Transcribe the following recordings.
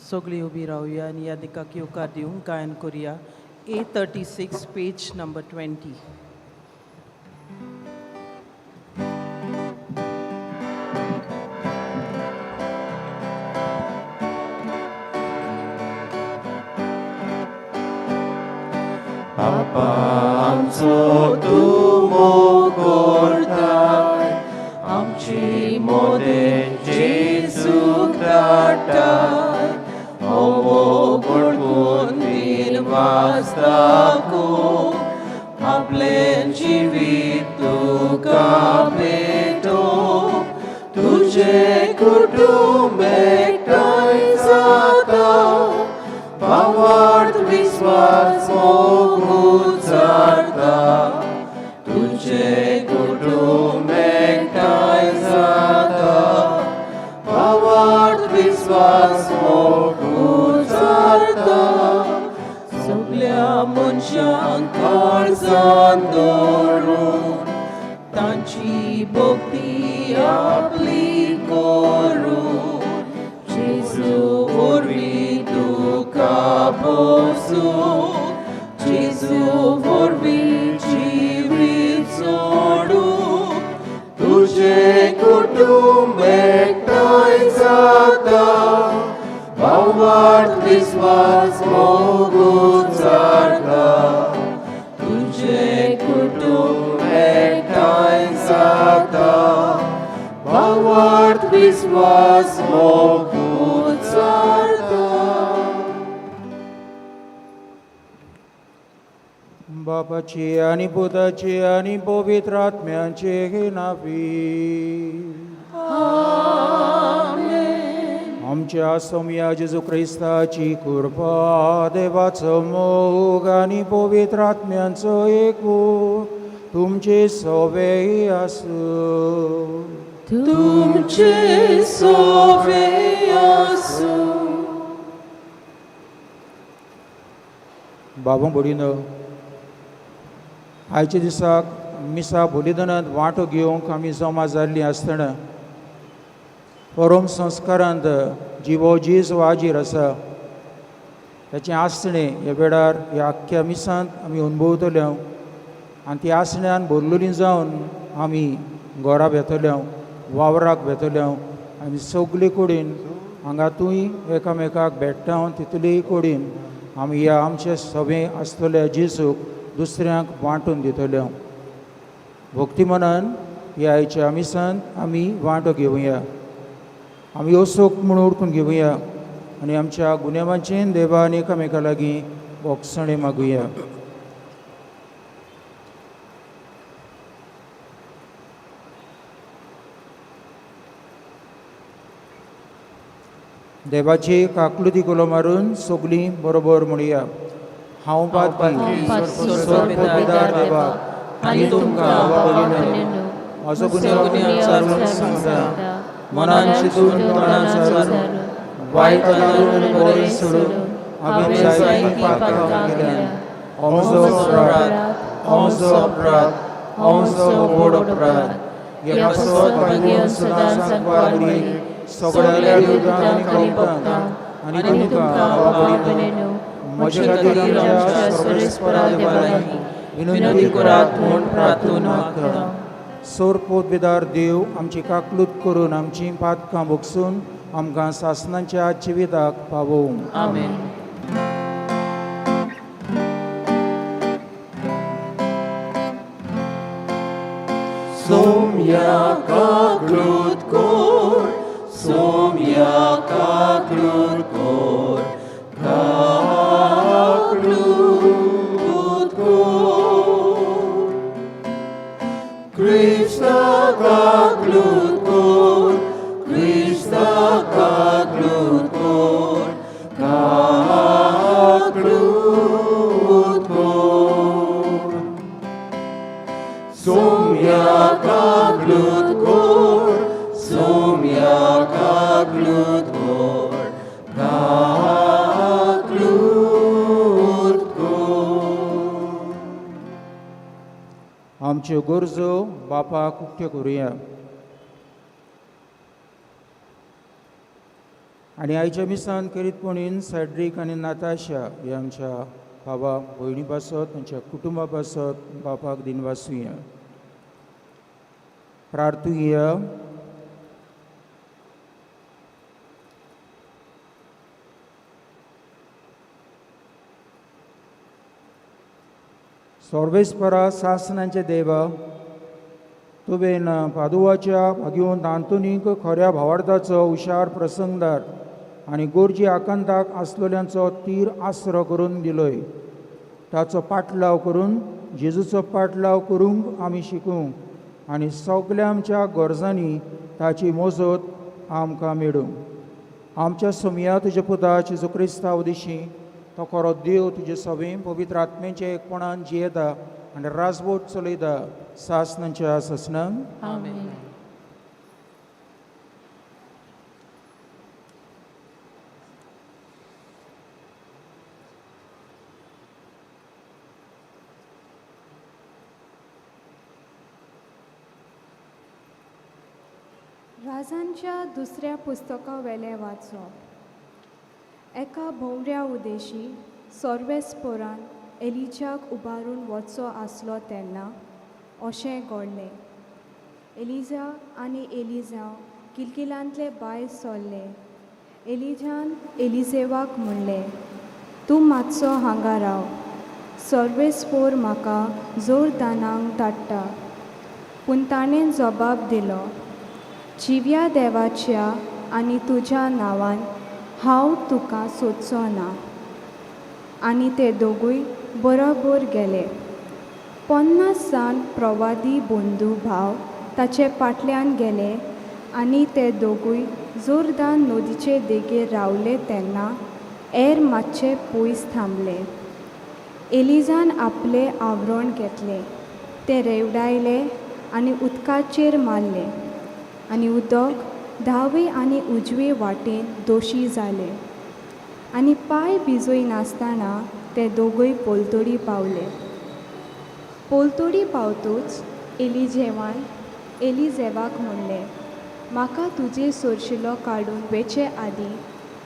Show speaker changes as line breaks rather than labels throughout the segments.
सगळीं उबी रावया आनी ह्या दिकाक येवकार दिवंक गायन करुया. A36 page number 20.
बापा आमचो तूं मोग करताय, आमची मोदें जेजूक धाडटाय, हो मोग वळखून निर्वास दाखोवंक आपलें जिवीत तुका भेटोवंक, तुजें कुटुंब एकठांय जाता, भावार्थ विस्वास मोग उचारता, तुजें कुटुंब एकठांय जाता, भावार्थ विस्वास मोग उचारता,
सगल्या मनशांक काळजान दवरून तांची भक्ती आपली करून, जेजू वरवीं तुका पोसूं, जेजू वरवीं जिवीत सोडूं,
तुजें कुटुंब एकठांय जाता, भावार्थ विस्वास मोग उचारता, तुजें कुटुंब एकठांय जाता, भावार्थ विस्वास मोग उचारता.
बापाची आणि पुताची आणि पवित्र आत्म्याचे नावी. आमच्या सोम्या जेजू क्रिस्ताची कृपा, देवाचो मोग आणि पवित्र आत्म्यांचो एकवट तुमचे सोवे आसूं.
तुमचे सोवे आसूं.
बाबा भयणीनो, आयच्या दिसाक मिसा बलिदानांत वांटो घेवंक आमी जमा जाल्लीं आसतना परम संस्कारांत जिवो जेजू हाजीर आसा ताचें आसणें ह्या वेळार ह्या आख्ख्या मिसांत आमी अनुभवतले आनी ती आसण्यान भरलेलीं जावन आमी घरा वेतले, वावराक वेतले आनी सगळे कडेन हांगा तूंय एकामेकाक भेट्टा तितलेय कडेन आमी ह्या आमचे सगळे आसतल्या जेजूक दुसऱ्यांक वांटून दितले. भक्ती मनान ह्या आयच्या मिसांत आमी वांटो घेवया. आमी असोक म्हूण उडकून घेवया आनी आमच्या गुन्यांवांचें देवान एकामेका लागीं भोगसणें मागुया. देवाची काकलुती कुलो मारून सगळीं बरोबर म्हणया. हांव पातकी, सर्वपिदार देवा आनी तुमकां भयणीनो, म्हजो गुन्यांव विचारून सांगता, मनान चिंतून तोंडान सारून वायट घालून आनी बरें सोडून हांवें जायतीं पातकां केल्यात. हो म्हजो अपराध, हो म्हजो अपराध, हो म्हजो व्हड अपराध. ह्या पासत भागून सदां सांकवार सगळ्या देवतांक आनी भक्तांक आनी तुमकां भयणीनो, म्हजे खातीर आमच्या सर्वेस्परा देवा लागीं विनंती करात म्हूण प्रार्थना मागता. सोरपोतबेदार देव आमची काकलूत करून आमची पातकां भोगसून आमकां सासणाच्या जिविताक पावोवं.
आमेन.
सोम्या काकलूत कोर, सोम्या काकलूत कोर, काकलूत कोर, क्रिस्ता काकलूत कोर, क्रिस्ता काकलूत कोर, काकलूत कोर, सोम्या काकलूत कोर, सोम्या काकलूत कोर, काकलूत कोर.
आमच्यो गरजो बापाक उक्त्यो करुया. आनी आयच्या मिसान खेरीतपणीन सॅड्रीक आनी नाताशा ह्या आमच्या बाबा भयणी पासत तांच्या कुटुंबा पासत बापाक दिनवासुया. प्रार्थुया. सर्वेस्परा सासनांचे देवा, तुवें पादुवाच्या भागीवन आंतोनीक खऱ्या भावार्थाचो हुशार प्रसंगदार आनी गोरजी आकांताक आसलेल्यांचो तीर आसरो करून दिलोय. ताचो पाटलाव करून जेजूचो पाटलाव करूंक आमी शिकूंक आनी सगल्या आमच्या गरजांनी ताची मोजत आमकां मेडूंक. आमच्या सोमया तुज्या पुता जेजू क्रिस्तांव दिशी तो खरो देव तुजे सगळें पवित्र आत्म्याच्या एकपणान जियेता आनी राजवट चलयता सासनाच्या सासनाक.
आमेन.
राजांच्या दुसऱ्या पुस्तका वेलें वाचप. एका भोंवऱ्या उदेशी सोर्वेस्पोरान एलिजाक उबारून वचचो आसलो तेन्ना अशें घडलें. एलिजा आनी एलिजांव किलकिलांतले भायर सरले. एलिजान एलिजेवाक म्हणलें, तूं मातसो हांगा राव, सोर्वेस्पोर म्हाका जोरदानाक धाडटा. पूण ताणें जबाब दिलो, जिव्या देवाच्या आनी तुज्या नांवान हांव तुका सोदचो ना. आनी ते दोगूय बरोबर गेले. 50 जाण प्रवादी बंधू भाव ताचे फाटल्यान गेले आनी ते दोगूय जोरदान नदीचे देगेर रावले तेन्ना एर मातशे पयस थांबले. एलिजान आपलें आवरण घेतलें, तें रेवडायलें आनी उदकाचेर मारलें आनी उदक दावे आनी उजवे वाटेन दोशी जालें आनी पांय भिजय नासतना ते दोगूय पोलतोडी पावले. पोलतोडी पावतूच एलिजेवान एलिजेवाक म्हणलें, म्हाका तुजे सोरशिलो काडून वेचे आदीं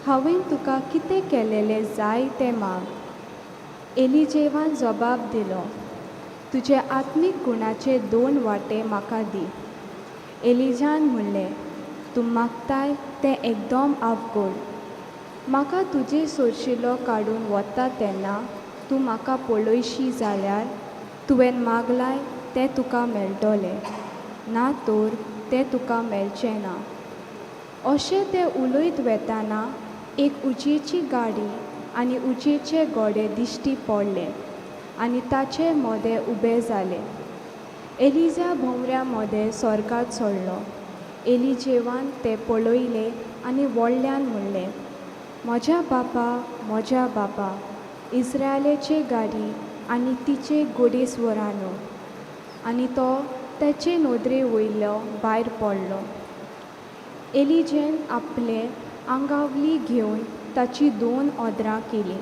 हांवें तुका कितें केलेलें जाय तें माग. एलिजेवान जबाब दिलो, तुजे आत्मीक गुणाचे 2 वांटे म्हाका दी. एलिजान म्हणलें, तूं मागताय तें एकदम आवगड. म्हाका तुजे सोरशिलो काडून वता तेन्ना तूं म्हाका पळयशी जाल्यार तुवें मागलाय तें तुका मेळटलें, ना तर तें तुका मेळचें ना. अशें तें उलयत वेताना एक उजेची गाडी आनी उजेचे घोडे दिश्टी पडले आनी ताचे मदें उबे जाले. एलिजा भोंवऱ्या मदें स्वर्गात सोडलो. एलिजेवान तें पळयलें आनी व्हडल्यान म्हणलें, म्हज्या बापा, म्हज्या बापा, इस्रायलाचे गाडी आनी तिचे घोडेस्वरानो. आनी तो ताचे नदरे वयलो भायर पडलो. एलिजेन आपले आंगावली घेवन ताची 2 ओदरां केलीं.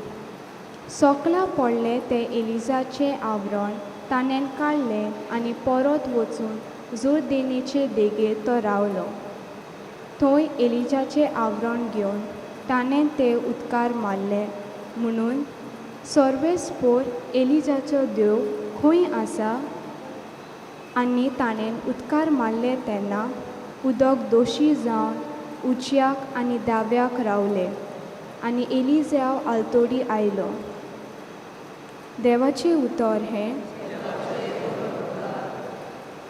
सोकलां पडलें तें एलिजाचें आवरण ताणें काडलें आनी परत वचून जोरदेनीचे देगेर तो रावलो. थंय एलिजाचें आवरण घेवन ताणें तें उदकार मारलें म्हणून सर्वेस्पोर एलिजाचो देव खंय आसा? आनी ताणें उदकार मारलें तेन्ना उदक दोशी जावन उजव्याक आनी दाव्याक रावलें आनी एलिजाव आलतोडी आयलो. देवाचें उतर हें.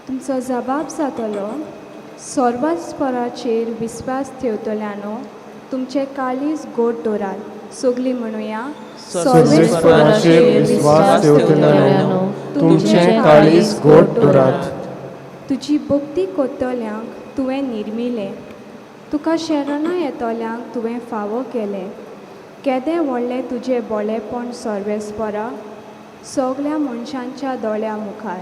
तुमचो जबाब जातलो, सर्वस्पराचेर विस्वास ठेवतल्यानो तुमचें काळीज गोड दवरात. सगलीं म्हणुया,
सर्वेस्पराचेर विस्वास ठेवतल्यांनो तुमचें काळीज गोड दवरात.
तुजी भक्ती करतल्यांक तुवें निर्मिलें, तुका शरणां येतल्यांक तुवें फावो केलें. केदें व्हडलें तुजें बोलेपण सर्वेस्परा, सगल्या मनशांच्या दोळ्या मुखार.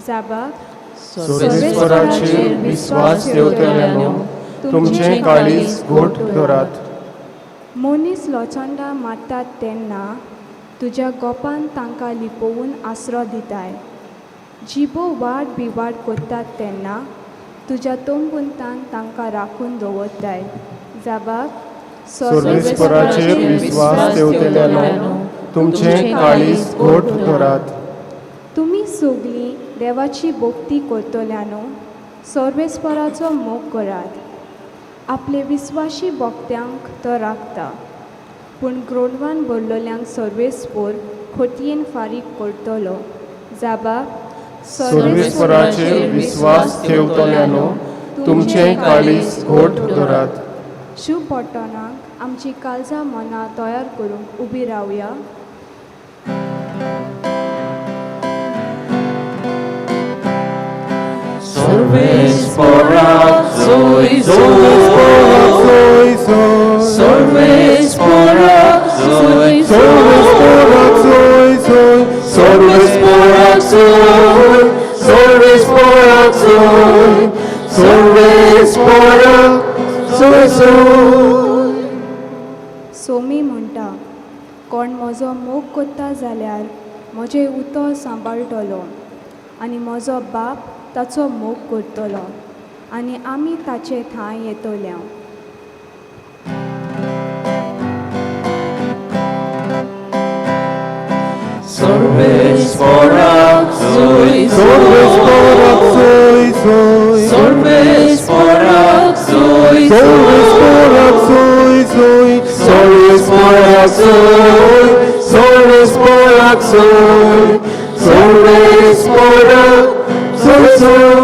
जाबाक,
सर्वेस्पराचेर विस्वास ठेवतल्यांनो तुमचें काळीज गोड दवरात.
मनीस लोचंडां मारतात तेन्ना तुज्या गोपान तांकां लिपोवन आसरो दिताय. जिबो वाड बिवाड करतात तेन्ना तुज्या तंबुंतान तांकां राखून दवरताय. जाबाक,
सर्वेस्पराचेर विस्वास ठेवतल्यानो, तुमचें काळीज घोट धरात.
तुमी सगळीं देवाची भक्ती करतल्यानो, सर्वेस्पराचो मोग करात. आपले विस्वाशी भक्त्यांक तो राखता, पूण ग्रोनवान भरलेल्यांक सर्वेस्पोर खोतयेन फारीक करतलो. जाबा.
सर्वेस्पराचेर विस्वास ठेवतल्यानो, तुमचें काळीज घोट धरात.
शुभ बटनाक आमची काळजां मनां तयार करूंक उबी रावया.
सर्वेस्पराक जोय जोय, सर्वेस्पराक जोय जोय, सर्वेस्पराक जोय, सर्वेस्पराक जोय, सर्वेस्पराक जोय जोय.
सोमी म्हणटा, कोण म्हजो मोग करता जाल्यार म्हजें उतर सांबाळटलो आनी म्हजो बाप ताचो मोग करतलो आनी आमी ताचे थांय येतल्या.
सर्वेस्पराक जोय
सर्वेस्पराक
जोय,
जोय जोय,
सर्वेस्पराक जोय जोय,
सर्वेस्पराक जोय जोय,
सर्वेस्पराक जोय, सर्वेस्पराक जोय, सर्वेस्पराक जोय जोय.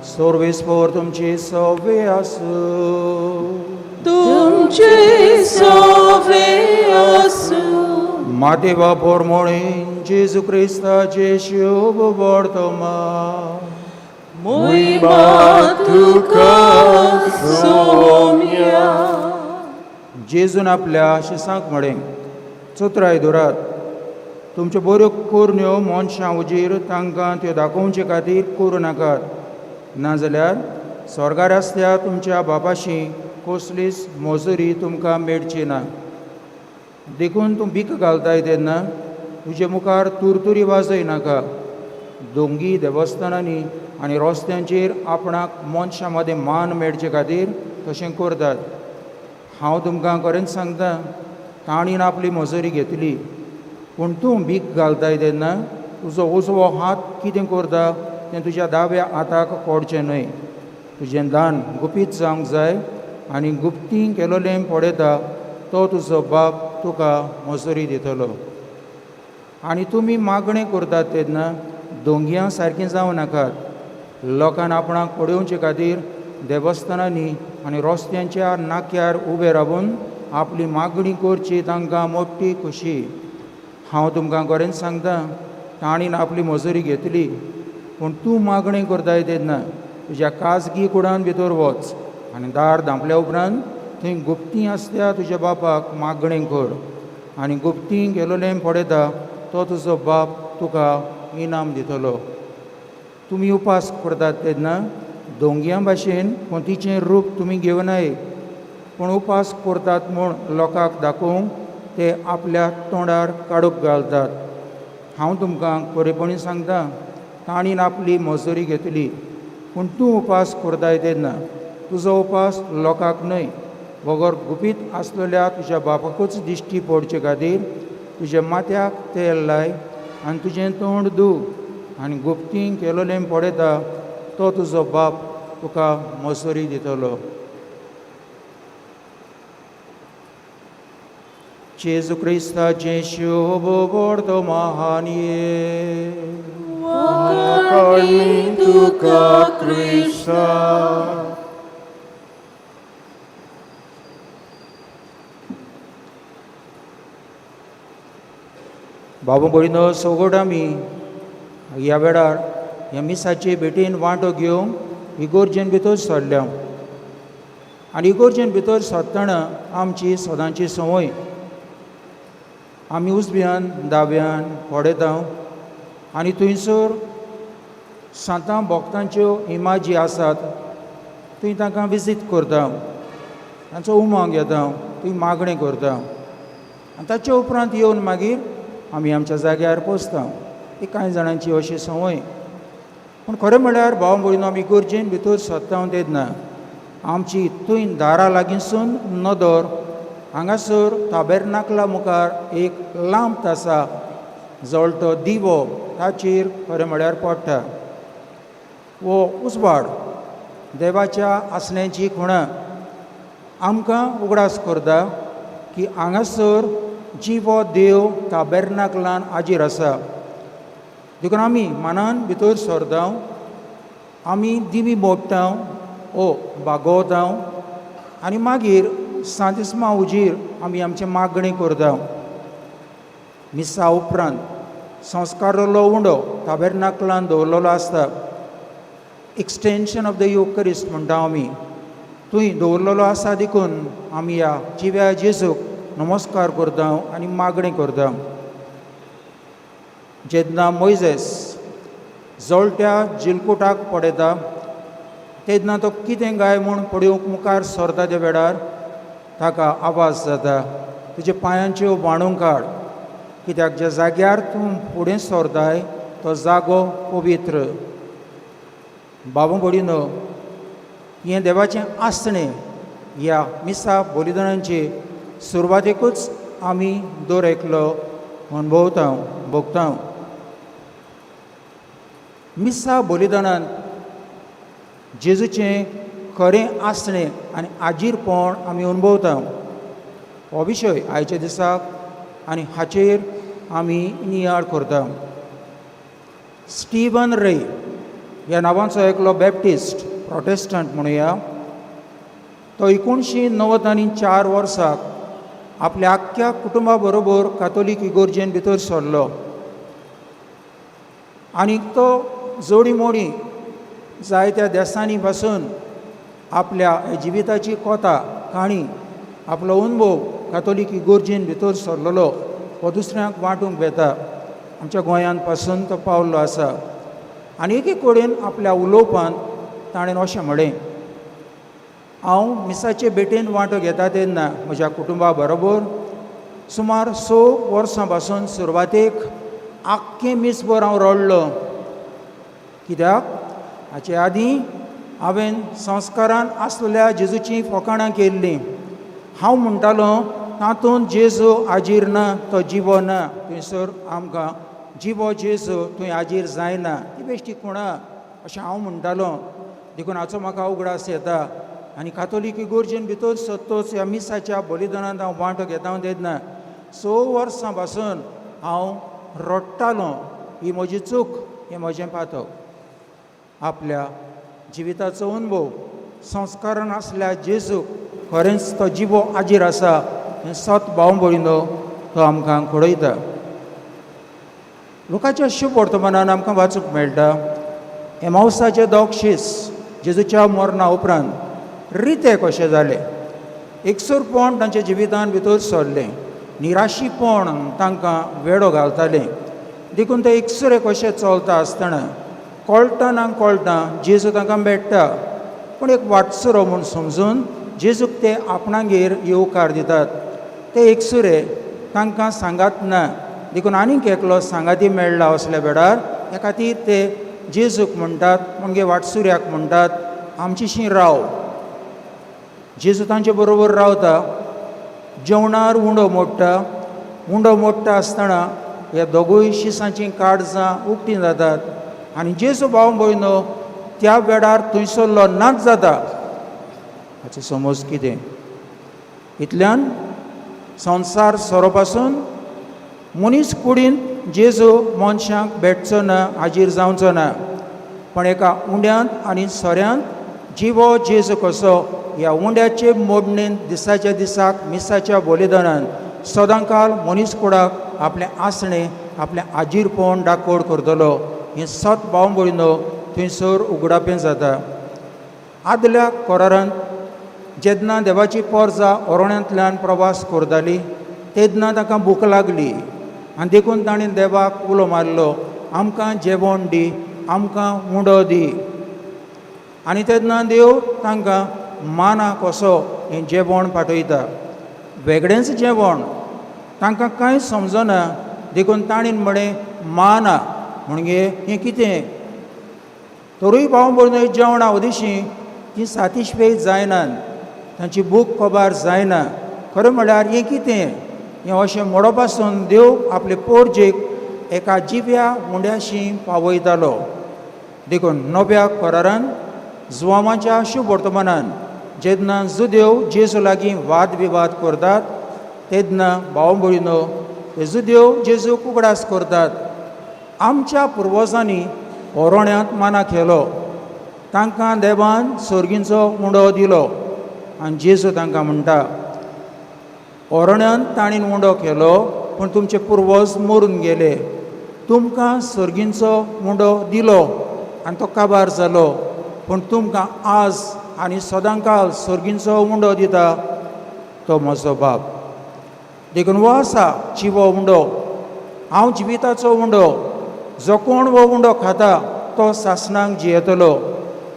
सर्वेस्पोर तुमची सवे आसूं.
तुमचे सोवे आसूं.
माते बापोर मोणीन जेजू क्रिस्ताचे शुभ वर्तमान.
मोहिमा तुका सोम्या.
जेजून आपल्या शिसांक म्हळें, चतुराय धरात, तुमच्यो बऱ्यो करण्यो मनशां उजीर तांकां त्यो दाखोवचे खातीर करूं नाकात, नाजाल्यार स्वर्गार आसल्या तुमच्या बापाशी कसलीच मजुरी तुमकां मेळची ना. देखून तूं भीक घालताय तेन्ना तुजे मुखार तुरतुरी वाजय नाका. दोंगी देवस्थानांनी आनी रस्त्यांचेर आपणाक मनशां मदें मान मेळचे खातीर तशें करतात. हांव तुमकां खरेंच सांगता, ताणीन आपली मजुरी घेतली. पूण तूं भीक घालताय तेन्ना तुजो उजवो हात कितें करता तें तुज्या दाव्या हाताक कळचें न्हय. तुजें दान गुपीत जावंक जाय आनी गुप्तीं केलोलें पळयता तो तुजो बाप तुका मजुरी दितलो. आनी तुमी मागणें करतात तेन्ना दोंगयां सारकीं जावं नाकात. लोकान आपणाक पळोवचे खातीर देवस्थानांनी आनी रस्त्यांच्या नाक्यार उबे रावून आपली मागणी करची तांकां मोटी खोशी. हांव तुमकां खरेंच सांगता, ताणीन आपली मजुरी घेतली. पूण तूं मागणें करताय तेन्ना तुज्या खाजगी कुडान भितर वच आनी दार धांपल्या उपरांत थंय गुप्तीं आसल्या तुज्या बापाक मागणें कर, आनी गुप्तीं केलोलें पळयता तो तुजो बाप तुका इनाम दितलो. तुमी उपास करतात तेन्ना दोंगयां भाशेन कोंतीचें रूप तुमी घेवनाय, पूण उपास करतात म्हूण लोकांक दाखोवंक ते आपल्या तोंडार काडूक घालतात. हांव तुमकां खरेपणी सांगता, ताणीन आपली मजुरी घेतली. पूण तूं उपास करताय तेन्ना तुजो उपास लोकांक न्हय, बगर गुपीत आसलेल्या तुज्या बापाकूच दिश्टी पडचे खातीर तुज्या माथ्याक तेल लाय आनी तुजें तोंड धू, आनी गुप्तीं केलोलें पळयता तो तुजो बाप तुका मजुरी दितलो. जेजू क्रिस्ताचें शुभ वर्तमान.
वाखाणणी तुका क्रिस्ता.
बाबू भयणो, सगट आमी ह्या वेळार ह्या मिसाचे भेटेन वांटो घेवंक इगोर्जेन भितर सरल्या. आनी इगोर्जेन भितर सरतना आमची सदांची संवय, आमी उजव्यान दाव्यान पळयता आनी थंयसर सांतां भक्तांच्यो इमाजी आसात थंय तांकां विजीट करता, तांचो उमो घेता, थंय मागणें करता आनी ताचे उपरांत येवन मागीर आमी आमच्या जाग्यार पोसता. ही कांय जाणांची अशी संवय. पूण खरें म्हळ्यार भाव भयणो, आमी इगोर्जेन भितर सरता तेन्ना आमची थंय दारा लागींसून नदर हांगासर ताबेरनाकला मुखार एक लांब आसा, जळटो दिवो ताचेर खरें म्हळ्यार पडटा. हो उजवाड देवाच्या आसण्याची खुणां आमकां उगडास करता की हांगासर जिवो देव ताबेरनाकलान हाजीर आसा. देखून आमी मनान भितर सरता, आमी दिवी मोडटा ओ बागोवता आनी मागीर सांतिस्मा उजीर आमी आमचें मागणें करता. मिसा उपरांत संस्कारलो उंडो ताबेरनाकलान दवरलेलो आसता. एक्सटेंशन ऑफ the Eucharist म्हणटा आमी, थंय दवरलेलो आसा. देखून आमी ह्या जिव्या जेजूक नमस्कार करता आनी मागणें करता. जेन्ना मोयजेस जळट्या जिलकुटाक पळयता तेन्ना तो कितें गाय म्हूण पळोवंक मुखार सरता. त्या वेळार ताका आवाज जाता, तुज्या पांयांच्यो बाणूंक काड, कित्याक ज्या जाग्यार तूं फुडें सरताय तो जागो पवित्र. बाबू भयणीनो, हें देवाचें आसणें ह्या मिसा बलिदानांचे सुरवातेकूच आमी दर एकलो अणभवता, भोगता. मिसा बलिदानान जेजूचें खरें आसणें आनी आजीरपण आमी अणभवता. हो विशय आयच्या दिसाक आनी हाचेर आमी नियाळ करता. स्टीवन रे ह्या नांवाचो एकलो बॅप्टिस्ट प्रोटेस्टंट म्हणुया, तो 1994 वर्साक आपल्या आख्ख्या कुटुंबा बरोबर कातोलीक इगोर्जेन भितर सरलो आनी तो जोडी मोडी जायत्या देसांनी बसून आपल्या जिविताची कोता काणी, आपलो अनुभव कातोलीक इगोर्जेन भितर सरलेलो हो दुसऱ्यांक वांटूंक वेता. आमच्या गोंयांत पासून तो पावल्लो आसा आनी एके कडेन आपल्या उलोवपांत ताणें अशें म्हळें, हांव मिसाचे भेटेन वांटो घेता तेन्ना म्हज्या कुटुंबा बरोबर सुमार 6 वर्सां पासून सुरवातेक आख्खें मीसभर हांव रडलो, कित्याक हाचे आदीं हांवें संस्कारान आसलेल्या जेजूचीं फकाणां केल्लीं. हांव म्हणटालो तातूंत जेजू हाजीर ना, तो जिवो ना, थंयसर आमकां जिवो जेजू थंय हाजीर जायना, ती बेश्टी खुणां अशें हांव म्हणटालो. देखून हाचो म्हाका उगडास येता आनी कातोलीक इगोर्जेन भितर सत्तोच ह्या मिसाच्या बलिदानांत हांव वांटो घेता तेन्ना 6 वर्सां पासून हांव रडटालो. ही म्हजी चूक, हें म्हजें पातक. आपल्या जिविताचो अनुभव संस्कारान आसल्या जेजूक खरेंच तो जिवो हाजीर आसा हें सत भाव भयणीनो तो आमकां घडयता. लोकाच्या शुभ वर्तमानान आमकां वाचूंक मेळटा, एमावसाचे दोग शीस जेजूच्या मरणा उपरांत रिते कशे जाले. एकसुरपण तांच्या जिवितान भितर सरलें, निराशीपण तांकां वेडो घालतालें. देखून ते एकसुरे कशे चलता आसतना कळटा ना कळटा जेजू तांकां मेळटा, पूण एक वाटसुरो म्हूण समजून जेजूक ते आपणागेर येवकार दितात. ते एकसुरे, तांकां सांगात ना, देखून आनीक एकलो सांगाती मेळ्ळा असल्या वेळार त्या खातीर ते जेजूक म्हणटात, म्हणजे वाटसुऱ्याक म्हणटात, आमचीशी राव. जेजू तांचे बरोबर रावता, जेवणार उंडो मोडटा. उंडो मोडटा आसतना ह्या दोगूय शिसांचीं काळजां उक्तीं जातात आनी जेजू भाव भयणो त्या वेळार थंयसरलो नाच जाता. हाचो समज कितें? इतल्यान संवसार सोरो पासून मनीस कुडीन जेजू मनशांक भेटचो ना, हाजीर जावचो ना, पण एका उंड्यांत आनी सोऱ्यांत जिवो जेजू कसो ह्या उंड्याचे मोडणेन दिसाच्या दिसाक मिसाच्या बलिदानान सदांकाल मनीस कुडाक आपलें आसणें, आपलें आजीरपण दाकोड करतलो. हें सत भाव भयणो थंयसर उगडापें जाता. आदल्या कोरारांत जेन्ना देवाची पोरजा ओरण्यांतल्यान प्रवास करताली तेन्ना तांकां भूक लागली आनी देखून ताणें देवाक उलो मारलो, आमकां जेवण दी, आमकां उंडो दी. आनी तेन्ना देव तांकां माना कसो हें जेवण पाठयता, वेगळेंच जेवण. तांकां कांय समजना, देखून ताणें म्हळें माना म्हणजे हें कितें? तरूय भाव भयणो जेवणा उदेशीं तीं सातिश्फेय जायनात, तांची भूक कबार जायना. खरें म्हळ्यार हें कितें, हें अशें मोडो पासून देव आपले पोरजेक एका जिव्या उंड्याशी पावयतालो. देखून नव्या करारान जुवामाच्या शुभ वर्तमानान जेन्ना जुदेव जेजू लागीं वाद विवाद करतात तेन्ना भाव भयणो ते जुदेव जेजूक उगडास करतात, आमच्या पुर्वजांनी होरोण्यांत माना केलो, तांकां देवान सोर्गींचो उंडो दिलो. आनी जेजू तांकां म्हणटा, होरोण्यांत ताणें उंडो केलो पूण तुमचे पुर्वज मरून गेले, तुमकां सोर्गींचो उंडो दिलो आनी तो काबार जालो, पूण तुमकां आज आनी सदांकाल सोर्गींचो उंडो दिता तो म्हजो बाप. देखून हो आसा जिवो उंडो, हांव जिविताचो उंडो, जो कोण हो उंडो खाता तो सासणाक जियेतलो,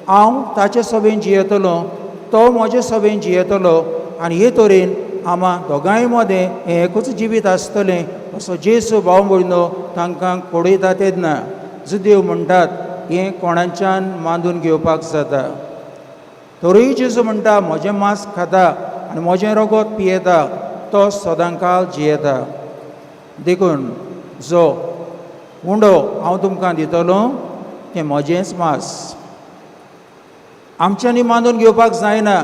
हांव ताचे सभेन जियेतलो, तो म्हजे सभेन जियेतलो, आनी हे तरेन आमा दोगांय मदें हें एकूच जिवीत आसतलें असो जेजू भाव भयणो तांकां कोडयता. तेन्ना जुदेव म्हणटात हें कोणाच्यान मानून घेवपाक जाता, तरूय जेजू म्हणटा म्हजें मांस खाता आनी म्हजें रगत पियेता तो सदांकाल जियेता. देखून जो उंडो हांव तुमकां दितलो तें म्हजेंच मांस. आमच्यांनी मानून घेवपाक जायना,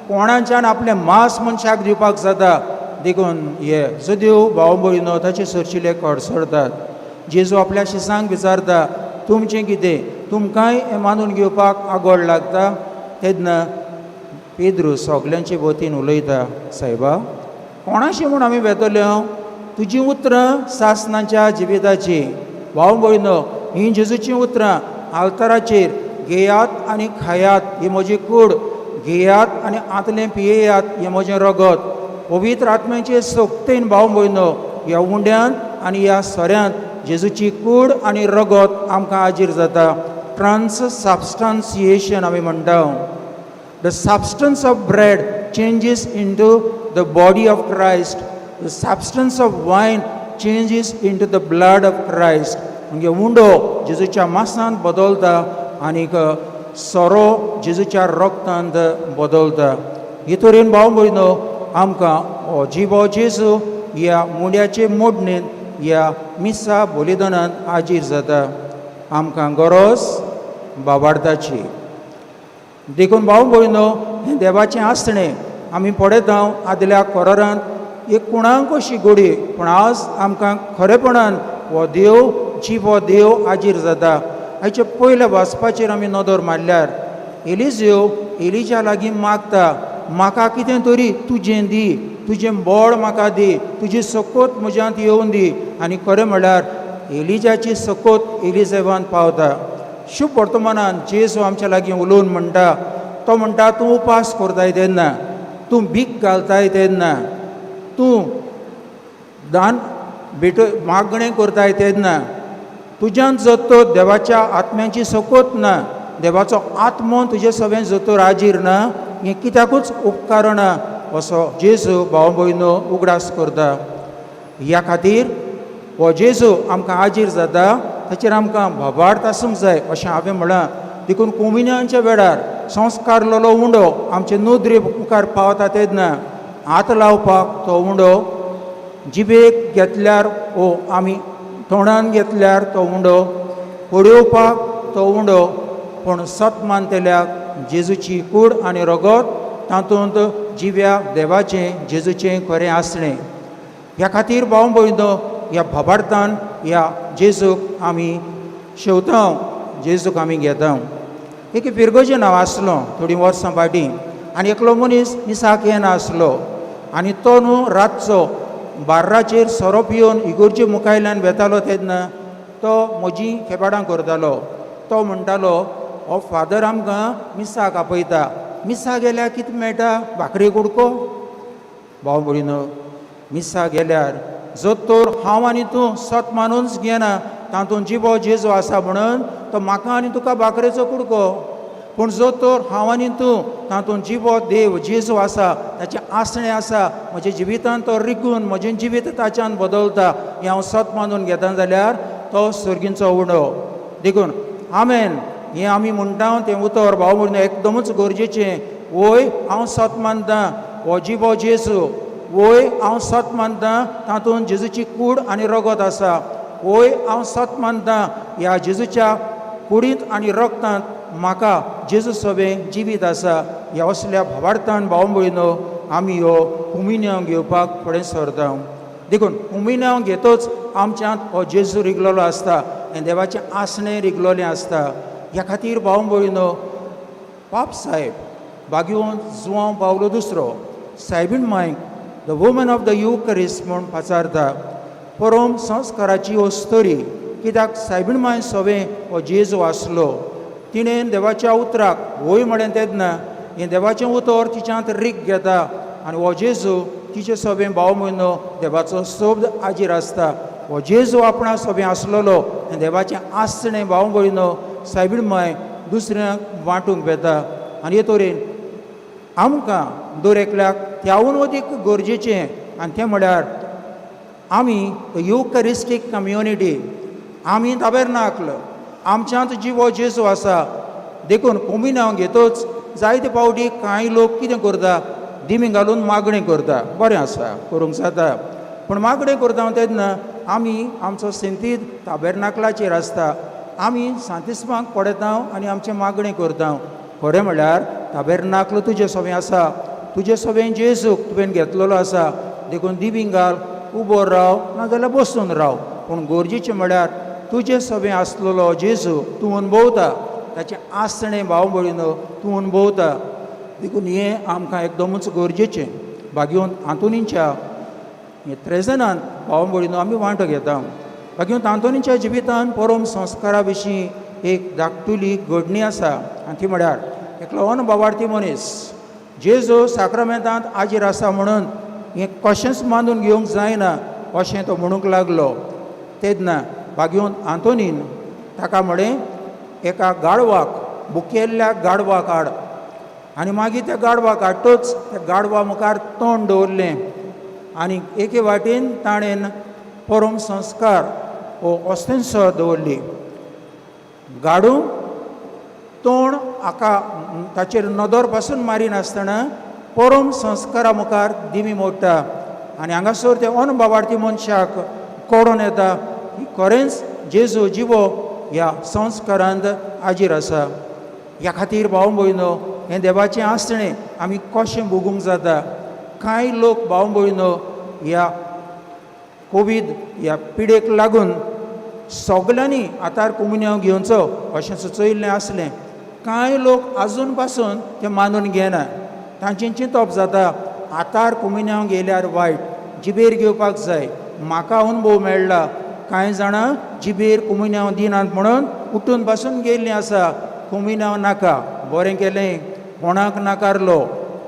कोणाच्यान आपलें मांस मनशाक दिवपाक जाता. देखून हे जुदेव भाव भयणो ताचे सरशिले कडसरतात. जेजू आपल्या शिसांक विचारता, तुमचें कितें, तुमकांय हें मानून घेवपाक आगोळ लागता? तेन्ना पेद्रू सगल्यांचे वतीन उलयता, सायबा कोणाशी म्हूण आमी वेतले, तुजीं उतरां सासणाच्या जिविताचीं. भाव भयणो हीं जेजूचीं उतरां आल्ताराचेर घेयात आनी खायात ही म्हजी कूड, घेयात आनी आंतलें पियेयात हें म्हजें रगत. पवित्र आत्म्याचे सोक्तेन भाव भयणो ह्या उंड्यांत आनी ह्या सोऱ्यांत जेजूची कूड आनी रगत आमकां आजीर जाता. ट्रान्ससाबस्टान्सिएशन आमी म्हणटा. The substance of bread changes into the body of Christ. The substance of wine changes into the blood of Christ. म्हणजे उंडो जेजूच्या मासांत बदलता आनीक सोरो जेजूच्या रक्तांत बदलता. हे तरेन भाव भयणो आमकां हो जिवो जेजू ह्या मुंड्याचे मोडणेन ह्या मिसा बलिदानान आजीर जाता. आमकां गरज बाबार्दाची. देखून भाव भयणो हें देवाचें आसणें आमी पळयता आदल्या कोरारांत एक कोणाक अशी गोडी, पूण आज आमकां खरेपणान हो देव जिवो देव आजीर जाता. हाचे पयल्या वाचपाचेर आमी नदर मारल्यार एलिजियो एलिजा लागीं मागता, म्हाका कितें तरी तुजें दी, तुजें बळ म्हाका दी, तुजी सकोत म्हज्यांत येवन दी. आनी खरें म्हळ्यार एलिजाची सकोत एलिजेवान पावता. शुभ वर्तमानान जेजू आमच्या लागीं उलोवन म्हणटा, तो म्हणटा तूं उपास करताय तेन्ना, तूं भीक घालताय तेन्ना, तूं दान भेट मागणें करताय तेन्ना तुज्यान जर तर देवाच्या आत्म्याची सकोत ना, देवाचो आत्मो तुजे सगळें जर तर आजीर ना, हें कित्याकूच उपकारना असो जेजू भाव भयणो उगडास करता. ह्या खातीर हो जेजू आमकां आजीर जाता, ताचेर आमकां भावार्थ आसूंक जाय अशें हांवें म्हळां. देखून कोमिन्यांच्या वेळार संस्कारलेलो उंडो आमचे नदरे मुखार पावता तेन्ना हात लावपाक तो उंडो जिबेक घेतल्यार ओ आमी तोंडान घेतल्यार तो उंडो, पळोवपाक तो उंडो, पूण सत मानतल्याक जेजूची कूड आनी रगत तातूंत जिव्या देवाचें जेजूचें खरें आसणें. ह्या खातीर भाव भयणो ह्या भावार्थान ह्या जेजूक आमी शेवता, जेजूक आमी घेता. एक फिरगोजेन हांव आसलो थोडीं वर्सां फाटीं आनी एकलो मनीस मिसाक येनासलो आनी तो न्हू रातचो बार्राचेर सोरो पिवन इगोर्जे मुखायल्यान वेतालो तेन्ना तो म्हजी खेबाडां करतालो. तो म्हणटालो, हो फादर आमकां मिसाक आपयता, मिसा गेल्यार कितें मेळटा, भाकरी कुडको. भाव भयणो मिसा गेल्यार जर तर हांव आनी तूं सत मानूनच घेना तातूंत जिवो जेजू आसा म्हणून तो म्हाका आनी तुका भाकरेचो कुडको, पूण जर तर हांव आनी तूं तातूंत जिवो देव जेजू आसा, ताचें आसणें आसा, म्हज्या जिवितान तो रिगून म्हजें जिवीत ताच्यान बदलता हें हांव सत मानून घेता जाल्यार तो सर्गींचो उणो. देखून आमेन. हें आमी म्हणटा तें उतर भाव भयणीनो एकदमच गरजेचें. वय हांव सत मानता हो जिवो जेजू, वय हांव सत मानता तातूंत जेजूची कूड आनी रगत आसा, वय हांव सत मानता ह्या जेजूच्या कुडींत आनी रगतांत म्हाका जेजू सवें जिवीत आसा. ह्या असल्या भावार्थान भाव भयणीनो आमी हो कुमिन्यांव घेवपाक फुडें सरता. देखून कुमिन्यांव घेतच आमच्यांत हो जेजू रिगलेलो आसता आनी देवाचें आसणें रिगलेलें आसता. ह्या खातीर भाव भयणीनो पाप साहेब बागेवन जुवांव पावलो दुसरो सायबीण मायक the woman of the Eucharist म्हूण पाचारता. परम संस्काराची अस्तरी कित्याक सायबीण माय सवें हो जेजू आसलो. तिणें देवाच्या उतराक वय म्हळें तेन्ना हें देवाचें उतर तिच्यांत रीग घेता आनी हो जेजू तिचे सवें भाव भयणीनो देवाचो शब्द हाजीर आसता. हो जेजू आपणा सवें आसलेलो आनी देवाचें आसणें भाव भयणीनो सायबीण माय दुसऱ्यांक वांटूंक वेता. आनी हे तरेन आमकां दर एकल्याक त्यावून अदीक गरजेचें आनी तें म्हळ्यार आमी युकरिस्टीक कम्युनिटी, आमी ताबेरनाकल, आमच्यांत जिवो जेजू आसा. देखून कोमिन्यांव घेतच जायते फावटी कांय लोक कितें करता, दिमी घालून मागणें करता. बरें आसा, करूंक जाता, पूण मागणें करता तेन्ना आमी आमचो सिंतीद ताबेरनाकलाचेर आसता. आमी सांतिस्माक पळयता आनी आमचें मागणें करता. खरें म्हळ्यार ताबेरनाकल तुजें सवें आसा, तुजें सवें जेजूक तुवें घेतलेलो आसा. देखून दिमी घाल, उबो राव नाजाल्यार बसून राव, पूण गरजेचें म्हळ्यार तुजें सवें आसलेलो जेजू तूं अणभवता, ताचें आसणें भाव भयणीनो तूं अणभवता. देखून हें आमकां एकदमच गरजेचें. भाग्यवंत आंतोनीच्या हे त्रेजनान भाव भयणीनो आमी वांटो घेता. भाग्यवंत आंतोनीच्या जिवितान परम संस्कारा विशीं एक धाकटुली घडणी आसा आनी ती म्हळ्यार एकलो अनभावार्थी मनीस जेजू साक्रामेंतांत हाजीर आसा म्हणून हें कशेंच मानून घेवंक जायना अशें तो म्हणूंक लागलो. तेन्ना भाग्यवंत आंतोनीन ताका म्हळें, एका गाडवाक, बुकेल्ल्या गाडवाक हाड. आनी मागीर त्या गाडवाक हाडटच त्या गाडवा मुखार तोंड दवरलें आनी एके वाटेन ताणें परम संस्कार हो ऑस्तेंसो दवरली. गाडू तोंड हाका ताचेर नदर पासून मारिनासतना परम संस्कारा मुखार दिमी मोडटा आनी हांगासर ते अनभावार्थी मनशाक कळोन येता की खरेंच जेजू जिवो ह्या संस्कारांत हाजीर आसा. ह्या खातीर भाव भयणो हें देवाचें आसणें आमी कशें भोगूंक जाता. कांय लोक भाव भयणो ह्या कोवीड ह्या पिडेक लागून सगल्यांनी आतां कोमुन्यांव घेवचो अशें सुचयल्लें आसलें. कांय लोक आजून पासून तें मानून घेना. तांचें चिंतप जाता आतार कोमुन्यांव घेयल्यार वायट, जिबेर घेवपाक जाय. म्हाका अनुभव मेळ्ळा कांय जाणां जिबेर कोमुन्यांव दिनात म्हणून उठून पासून गेल्लीं आसा. कोमुन्यांव नाका, बरें केलें, कोणाक नाकारलो.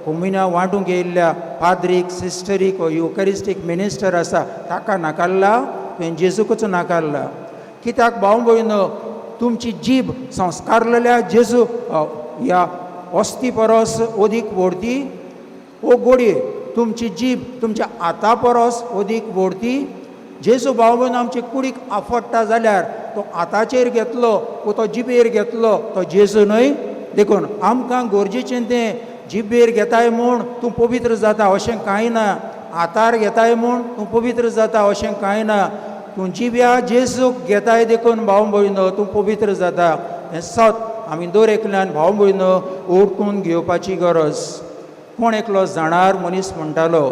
कोमुन्यांव वांटूंक येयल्ल्या पाद्रीक, सिस्टरीक वो युकरिस्टीक मिनिस्टर आसा ताका नाकारला, तुवें जेजूकूच नाकारला. कित्याक भाव भयणो तुमची जीब संस्कारलेल्या जेजू ह्या वस्ती परस अदीक व्हडती ओ गोडये, तुमची जीब तुमच्या हाता परस अदीक व्हडती. जेजू भाव भयणो आमचे कुडीक आफडटा जाल्यार तो हाताचेर घेतलो वो तो जिबेर घेतलो तो जेजू न्हय. देखून आमकां गरजेचें तें जिबेर घेताय म्हूण तूं पवित्र जाता अशें कांय ना, हातार घेताय म्हूण तूं पवित्र जाता अशें कांय ना. तूं जिब्या जेजूक घेताय देखून भाव भयणो तूं पवित्र जाता. हें सत आमी दर एकल्यान भाव भयणो ओळखून घेवपाची गरज. कोण एकलो जाणार मनीस म्हणटालो,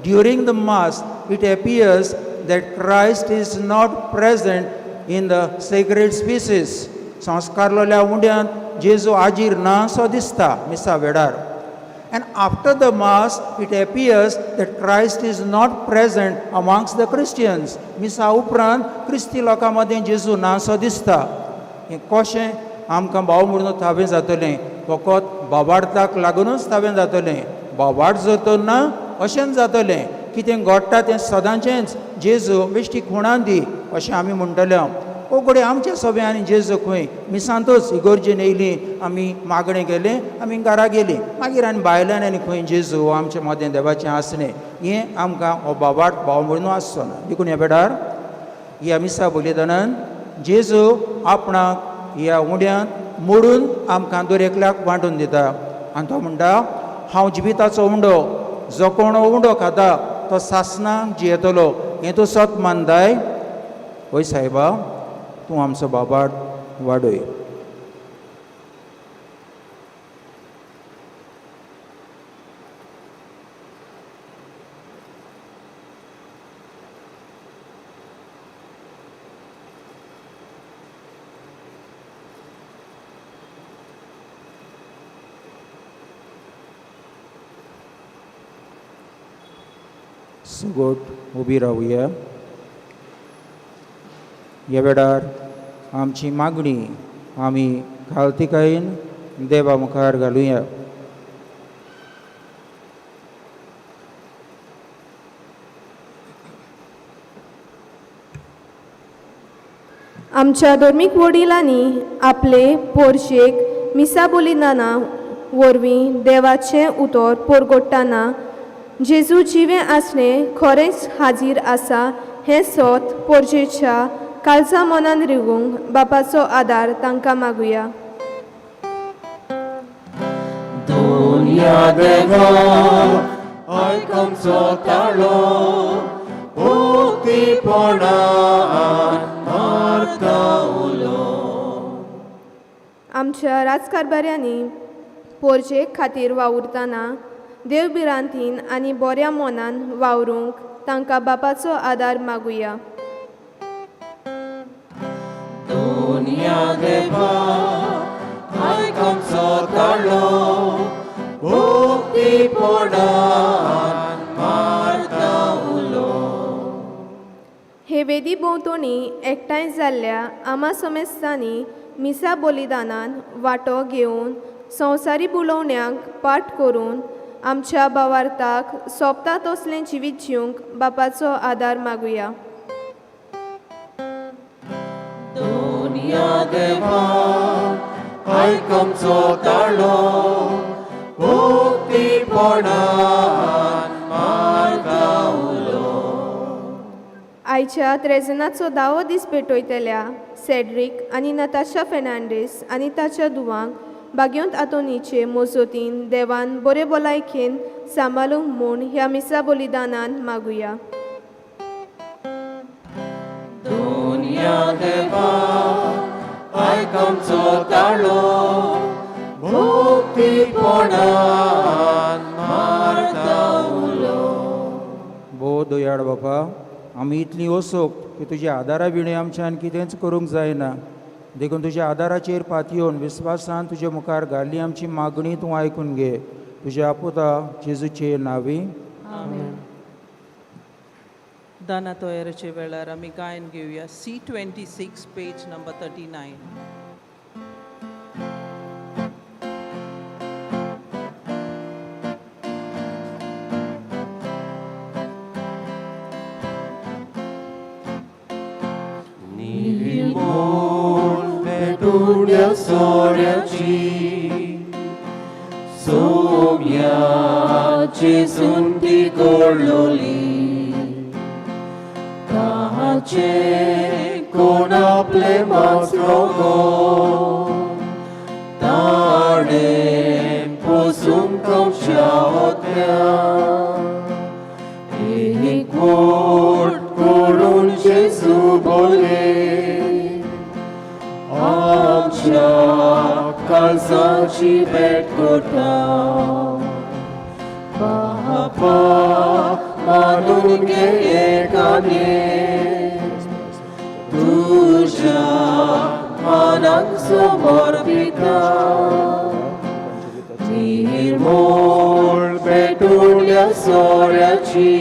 during the mass it appears that Christ is not present in the sacred species. संस्कारलेल्या उंड्यांत जेजू हाजीर ना सो दिसता मिसा वेळार. And after the mass it appears that Christ is not present amongst the Christians. मिसा उपरांत क्रिस्ती लोकां मदें जेजू ना सो दिसता. हें कशें आमकां भाव म्हणून थावें जातलें? फकत बाबार्थाक लागुनूच थावें जातलें. बाबार्थ जर तर ना अशेंच जातलें. कितें घडटा तें सदांचेंच, जेजू बेश्टी खुणां दी अशें आमी म्हणटले. ओ घडये आमच्या सभें आनी जेजू खंय मिसांतूच इगोर्जेन येयली, आमी मागणें केलें, आमी घरा गेलीं, मागीर आनी भायल्यान आनी खंय जेजू आमचे मदें देवाचें आसणें हें आमकां हो बाबार्थ भाव म्हणून आसचो ना. देखून ह्या वेळार ह्या मिसा बलिदानान जेजू आपणाक ह्या उंड्यांत मोडून आमकां दर एकल्याक वांटून दिता आनी तो म्हणटा, हांव जिविताचो उंडो, जो कोण हो उंडो खाता तो सासणाक जियेतलो. हें तूं सत मानताय? हय सायबा, तूं आमचो बाबाट वाडय. सगोट उबी रावया. ह्या वेळार आमची मागणी आमी खालतिकायेन देवा मुखार घालुया.
आमच्या धर्मीक वडिलांनी आपले पोरशेक मिसा बलिदाना वरवीं देवाचें उतर परगट्टाना जेजू जिवें आसणें खरेंच हाजीर आसा हें सोत पोरजेच्या काळजा मनान रिगूंक बापाचो आदार तांकां मागुया.
दुनिया देवा आयक आमचो ताळो, उक्तीपणान मारता उलो.
आमच्या राजकारभाऱ्यांनी पोरजे खातीर वावुरतना देव भिरांतीन आनी बऱ्या मनान वावरूंक तांकां बापाचो आदार मागुया.
दुनिया देवा आयक आमचो ताळो, उक्तीपणान मारता उलो.
हे वेदी भोंवतणी एकठांय जाल्ल्या आमा समेस्तांनी मिसा बलिदानान वांटो घेवन संवसारी बुलोवण्यांक पाठ करून आमच्या भावार्थाक सोंपता तसलें जिवीत जिवंक बापाचो आदार मागुया.
दुनिया देवा आयक आमचो ताळो, उक्तीपणान मारता उलो.
आयच्या त्रेजनाचो धावो दीस पेटयतल्या सेड्रीक आनी नताशा फेर्नांडीस आनी ताच्या दुवांक बाग्योंत आंतोनीचे मोजोतीन देवान बरे भलायकेन सांबाळूंक म्हूण ह्या मिसा बलिदानान मागुया.
दुनिया देवा आयक आमचो ताळो, उक्तीपणान मारता उलो.
भोव दयाळ बापा, आमी इतली ओसोक की तुज्या आदारा विणें आमच्यान कितेंच करूंक जायना, देखून तुज्या आदाराचेर पातयेवन विस्वासान तुजे मुखार घाल्ली आमची मागणी तूं आयकून घे. तुज्या पुता जेजूचे नांवी.
दाना तयारेच्या वेळार आमी गायन घेवया. C 26, page number 39.
निर्मोल पेटुल्या सोऱ्याची सोम्याची सुंती गोडलोली, ताचे कोण आपले मास्रो गो ताणे पोसूंक आमच्या ओत्या. एक वोट करून जेजू बोले, आमच्या काळजाची भेट करता. बापा मानून घे एकाने तुज्या मनाक समर्पिता. निर्मोळ पेटुल्या सोऱ्याची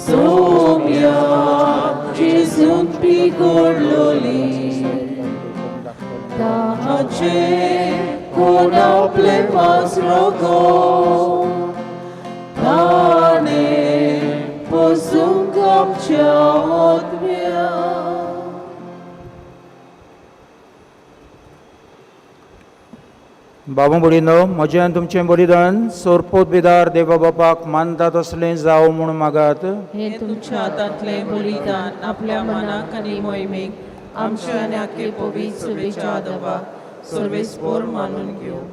सोम्या जेजून पिगोडलोली, ताचे कोण आपले मास्रो गो ताणे पोसूंक आमच्या ओतम्या.
बाबा भयणीनो, म्हजें आनी तुमचें बलिदान सोरपोत बिदार देवा बापाक मानता तसलें जावं म्हूण मागात.
हे तुमच्या हातांतलें बलिदान आपल्या मनाक आनी मोहिमेक आमच्या आनी आखे पवित्र सभेच्या दबाक सर्वेस्पोर मानून घेवं.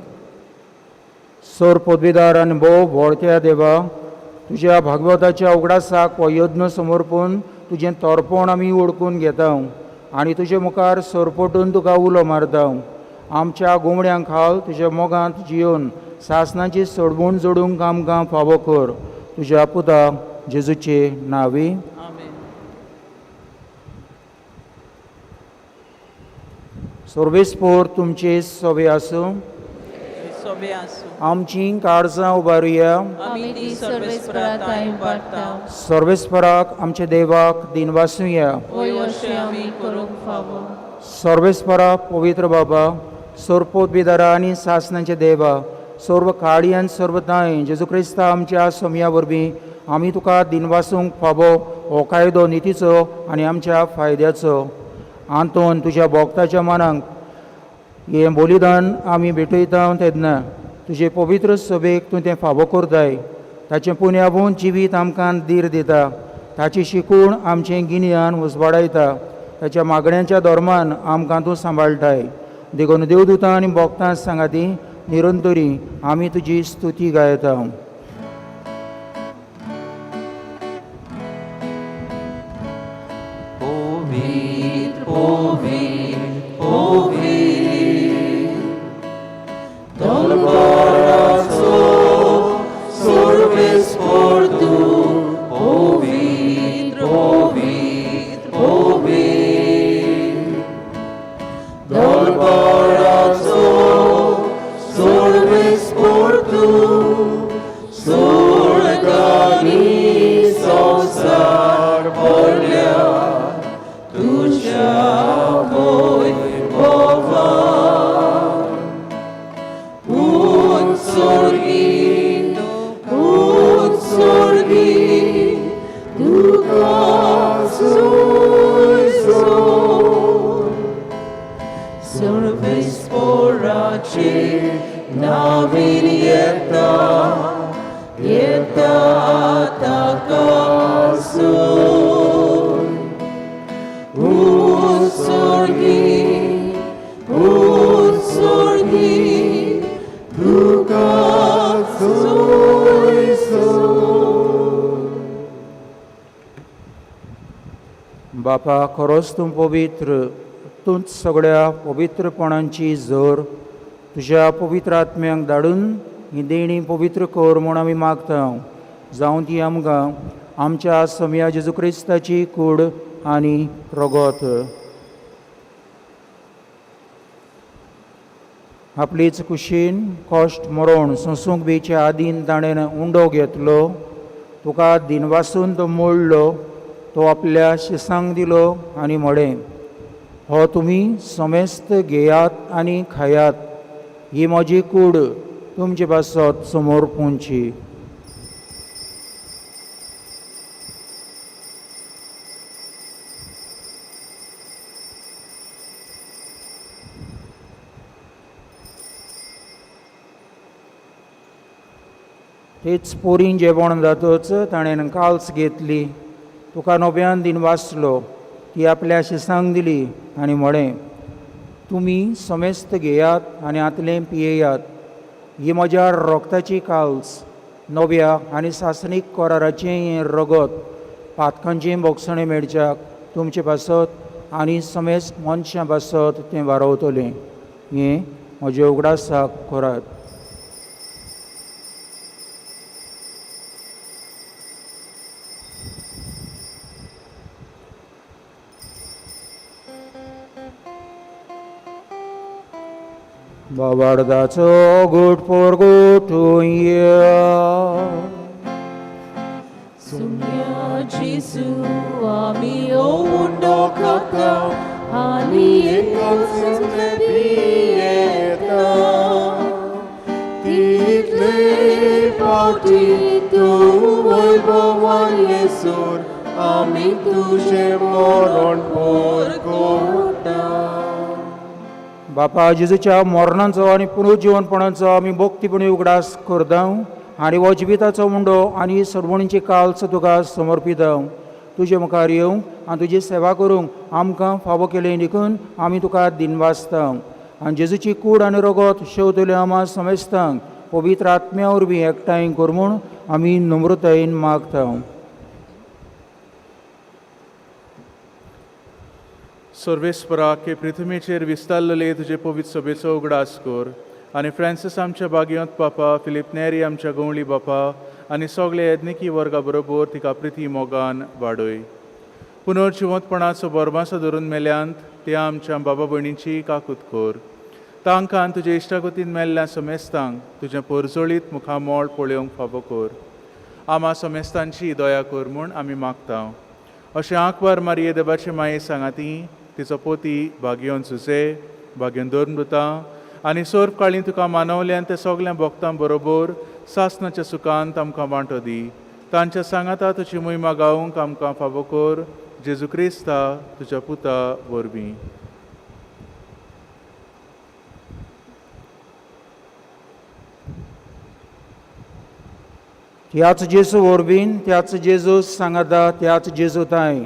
सोर पदवीदार आनी भोव व्हडत्या देवा, तुज्या भागवताच्या उगडासाक हो यज्ञ समर्पून तुजें तोरपण आमी ओळखून घेता आनी तुजे मुखार सरपटून तुका उलो मारता. आमच्या गोमड्यांक खाल तुज्या मोगांत जियोवन सासणाची सोडवण जोडूंक आमकां फावो कर, तुज्या पुता जेजूचे नांवी.
आमेन.
सर्वेस्पोर तुमचे सोबे आसूं.
सोबे आसूं.
आमची काळजां उबारुया.
आमी ती सर्वेस्परा तांय उबारता.
सर्वेस्पराक आमच्या देवाक दिनवासुया.
वय अशें आमी करूंक फावो.
सर्वेस्परा पवित्र बाबा, सोरपोत बिदारा आनी सासणाचे देवा, सर्व काळी आनी सर्व दाय जेजू क्रिस्ता आमच्या सोमया वरवीं आमी तुका दिनवासूंक फावो हो कायदो नितीचो आनी आमच्या फायद्याचो. आंतोन तुज्या भोक्ताच्या मनाक हें बलिदान आमी भेटयता तेन्ना तुजे पवित्र सभेक तूं तें फावो करताय. ताचें पुण्याबून जिवीत आमकां धीर दिता, ताची शिकूण आमचें गिन्यान उजवाडायता, ताच्या मागण्यांच्या धर्मान आमकां तूं सांबाळटाय. देखून देवदूतां आनी भोक्तां सांगाती निरंतरी आमी तुजी स्तुती गायता.
पवित्र पवित्र पवित्र दलबाराचो सर्वेस्पोर तूं, पवित्र पवित्र पवित्र दलबाराचो सर्वेस्पोर तूं, स्वर्गानी संवसार भरल्या तुझ्या वैभवान. उत्सर्गी तुका सोय सोय, सर्वेस्पोराचे नावीर येता येता ताका सोय. उत्सर्गी उत्सर्गी तुका सोय सोय.
बापा, खरोच तूं पवित्र, तूंच सगळ्या पवित्रपणांची जोर. तुज्या पवित्र आत्म्यांक धाडून ही देणी पवित्र कर म्हूण आमी मागता, जावं ती आमकां आमच्या समया जेजू क्रिस्ताची कूड आनी रगत. आपलीच कुशीन कश्ट मरण सोंसूंक बेच्या आदीन ताणें उंडो घेतलो, तुका दिनवासून तो मोडलो, तो आपल्या शिसांक दिलो आनी म्हळें, हो तुमी समेस्त घेयात आनी खायात, ही म्हजी कूड तुमचे पासत समोर पुंची. तेच पोरीन जेवण जातच ताणें काल्स घेतली, तुका नव्यान दिन वाचलो, ती आपल्या शिसांक दिली आनी म्हळें, तुमी समेस्त घेयात आनी आतलें पियेयात, ही म्हज्या रोगताची काल्स, नव्या आनी सासणीक कराराचें हें रगत, पातकांचें भोगसणें मेळच्याक तुमचे पासत आनी समेस्त मनशां पासत तें वारवतलें. हें म्हजें उगडासाक करात. बाबार्दाचो गुट पोरगुटुया.
सुम्या जेजू आमी उंडो खाता आनी एकाच पियेता, तितले फावटी तूं वैभवान येसर आमी तुजें मरण परगोटा.
बापा, जेजूच्या मरणाचो आनी पुनर्जिवनपणाचो आमी भक्तीपणी उगडास करता आनी हो जिविताचो मुंडो आनी सर्वणीची काल्स तुका समर्पिता. तुजे मुखार येवंक आनी तुजी सेवा करूंक आमकां फावो केलें देखून आमी तुका दिनवासता. आनी जेजूची कूड आनी रगत शेवतले आमा समेस्तांक पवित्र आत्म्या वरवीं एकठांय कर म्हूण आमी नम्रतायेन मागता.
सर्वेस्परा के पृथ्वीचेर विस्तारलेले तुजे पवित्र सभेचो उगडास कर आनी फ्रांसीस आमच्या बागेंत बापा, फिलीप नेरी आमच्या गवळी बापा आनी सगळे येदनिकी वर्गा बरोबर तिका प्रिती मोगान वाडय. पुनर्जिवंतपणाचो बोरमासो धरून मेल्यांत त्या आमच्या बाबा भयणीची काकूत कर. तांकां तुजे इश्टागतीन मेल्ल्या समेस्तांक तुजें परजळीत मुखामोळ पळोवंक फावो कर. आमा समेस्तांची दया कर म्हूण आमी मागता. अशें आंकवार मारये देवाचे माये सांगाती तिचो पोती भाग्योन सुसे भाग्योन धर्मदुतां आनी सोर्प काळी तुका मानवल्यान ते सगळ्या भक्तां बरोबर सासनाच्या सुखांत आमकां वांटो दी. तांच्या सांगाता तुजी मोहिमा गावंक आमकां फावो कर. जेजू क्रिस्ता तुज्या पुता वरवीं.
त्याच जेजू वरवीं, त्याच जेजू सांगाता, त्याच जेजू ताय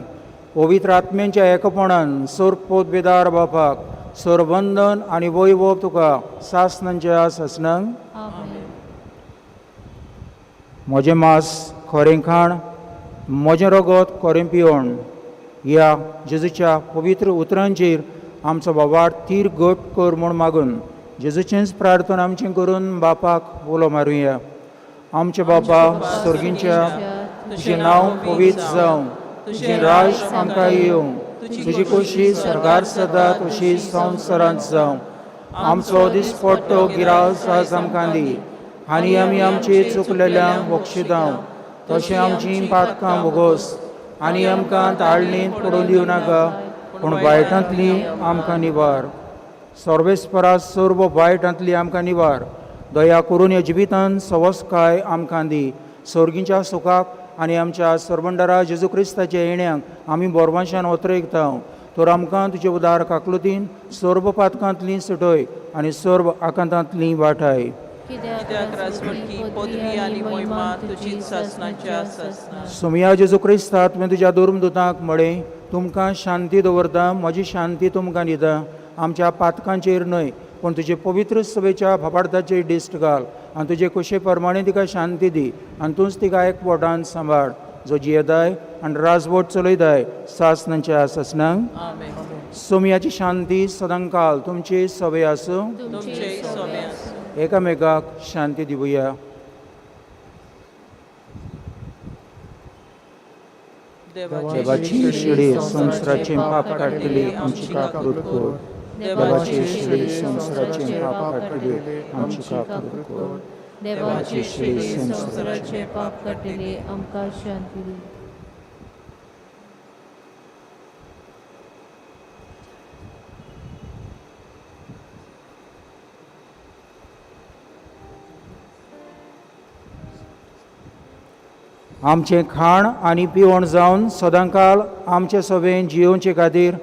पवित्र आत्म्यांच्या एकपणान सोर्पोतबेदार बापाक सरबंधन आनी वैभव तुका सासनांच्या सासनांक. म्हजें मांस खरें खाण, म्हजें रगत खरें पिवण ह्या जेजूच्या पवित्र उतरांचेर आमचो बाबार तीर घट कर म्हूण मागून जेजूचेंच प्रार्थना आमचें करून बापाक उलो मारुया. आमचे बापा स्वर्गींच्या, तुजें नांव पवित्र जावं, तुजें राज आमकां येवं, तुजी खोशी स्वर्गार सदा तशी संवसारांत जावं. आमचो दिसपट्टो गिरास आज आमकां दी आनी आमी आमची चुकलेल्यांक बक्षितांव तशें आमची पातकां भोगोस आनी आमकां ताळणींत पडून दिवं नाका पूण वायटांतली आमकां निवार. सर्वेस्परा सर्व वायटांतली आमकां निवार. दया करून ह्या जिवितान सवस्काय आमकां दी. सर्गींच्या सुखाक आनी आमच्या सरबंडरा जेजू क्रिस्ताच्या येण्याक आमी बोरवांशान ओतरेकता. तर आमकां तुजे उदार काकलुतीन सर्व पातकांतली सुटय आनी सर्व आकांतांतली वाठाय.
कित्याक राजवटकी पदवी आनी मोहिमा तुजीच सासनाच्या सासना.
सोमया जेजू क्रिस्ता, तुवें तुज्या धर्मदुतांक म्हळें, तुमकां शांती दवरता, म्हजी शांती तुमकां दिता. आमच्या पातकांचेर न्हय पूण तुजे पवित्र सभेच्या भाबार्थाचेर दिश्ट घाल आनी तुजे खोशे प्रमाणे तिका शांती दी आनी तूंच तिका एकवटान सांबाळ, जो जियेताय आनी राजवट चलयताय सासनांच्या सासनांक. सोमयाची शांती सदांकाल तुमची सवय आसूं.
तुमचे सोबे आसूं.
एकामेकाक शांती दिवया. देवाची शिडी संवसाराचें पाप काडटली आमची काकूत कर. देवाची शिडी संवसाराचें पाप काडटली आमची काकूत कर.
देवाची शिडी संवसाराचें पाप काडटली आमकां शांती दी.
आमचें खाण आनी पिवण जावन सदांकाल आमचे सभेन जियोवचे खातीर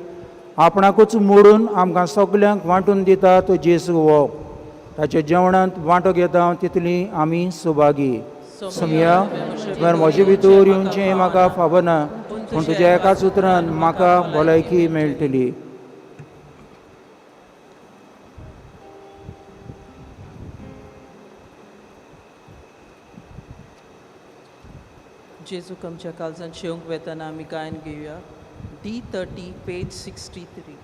आपणाकूच मोडून आमकां सगल्यांक वांटून दिता तो जेजू हो. ताच्या जेवणांत वांटो घेता तितली आमी सुभागी. सोमया, तुवें म्हजे भितर येवचें म्हाका फावना पूण तुज्या एकाच उतरान म्हाका भलायकी मेळटली.
जेजूक आमच्या काळजांत शेवंक वेतना आमी गायन घेवया. D30 page 63.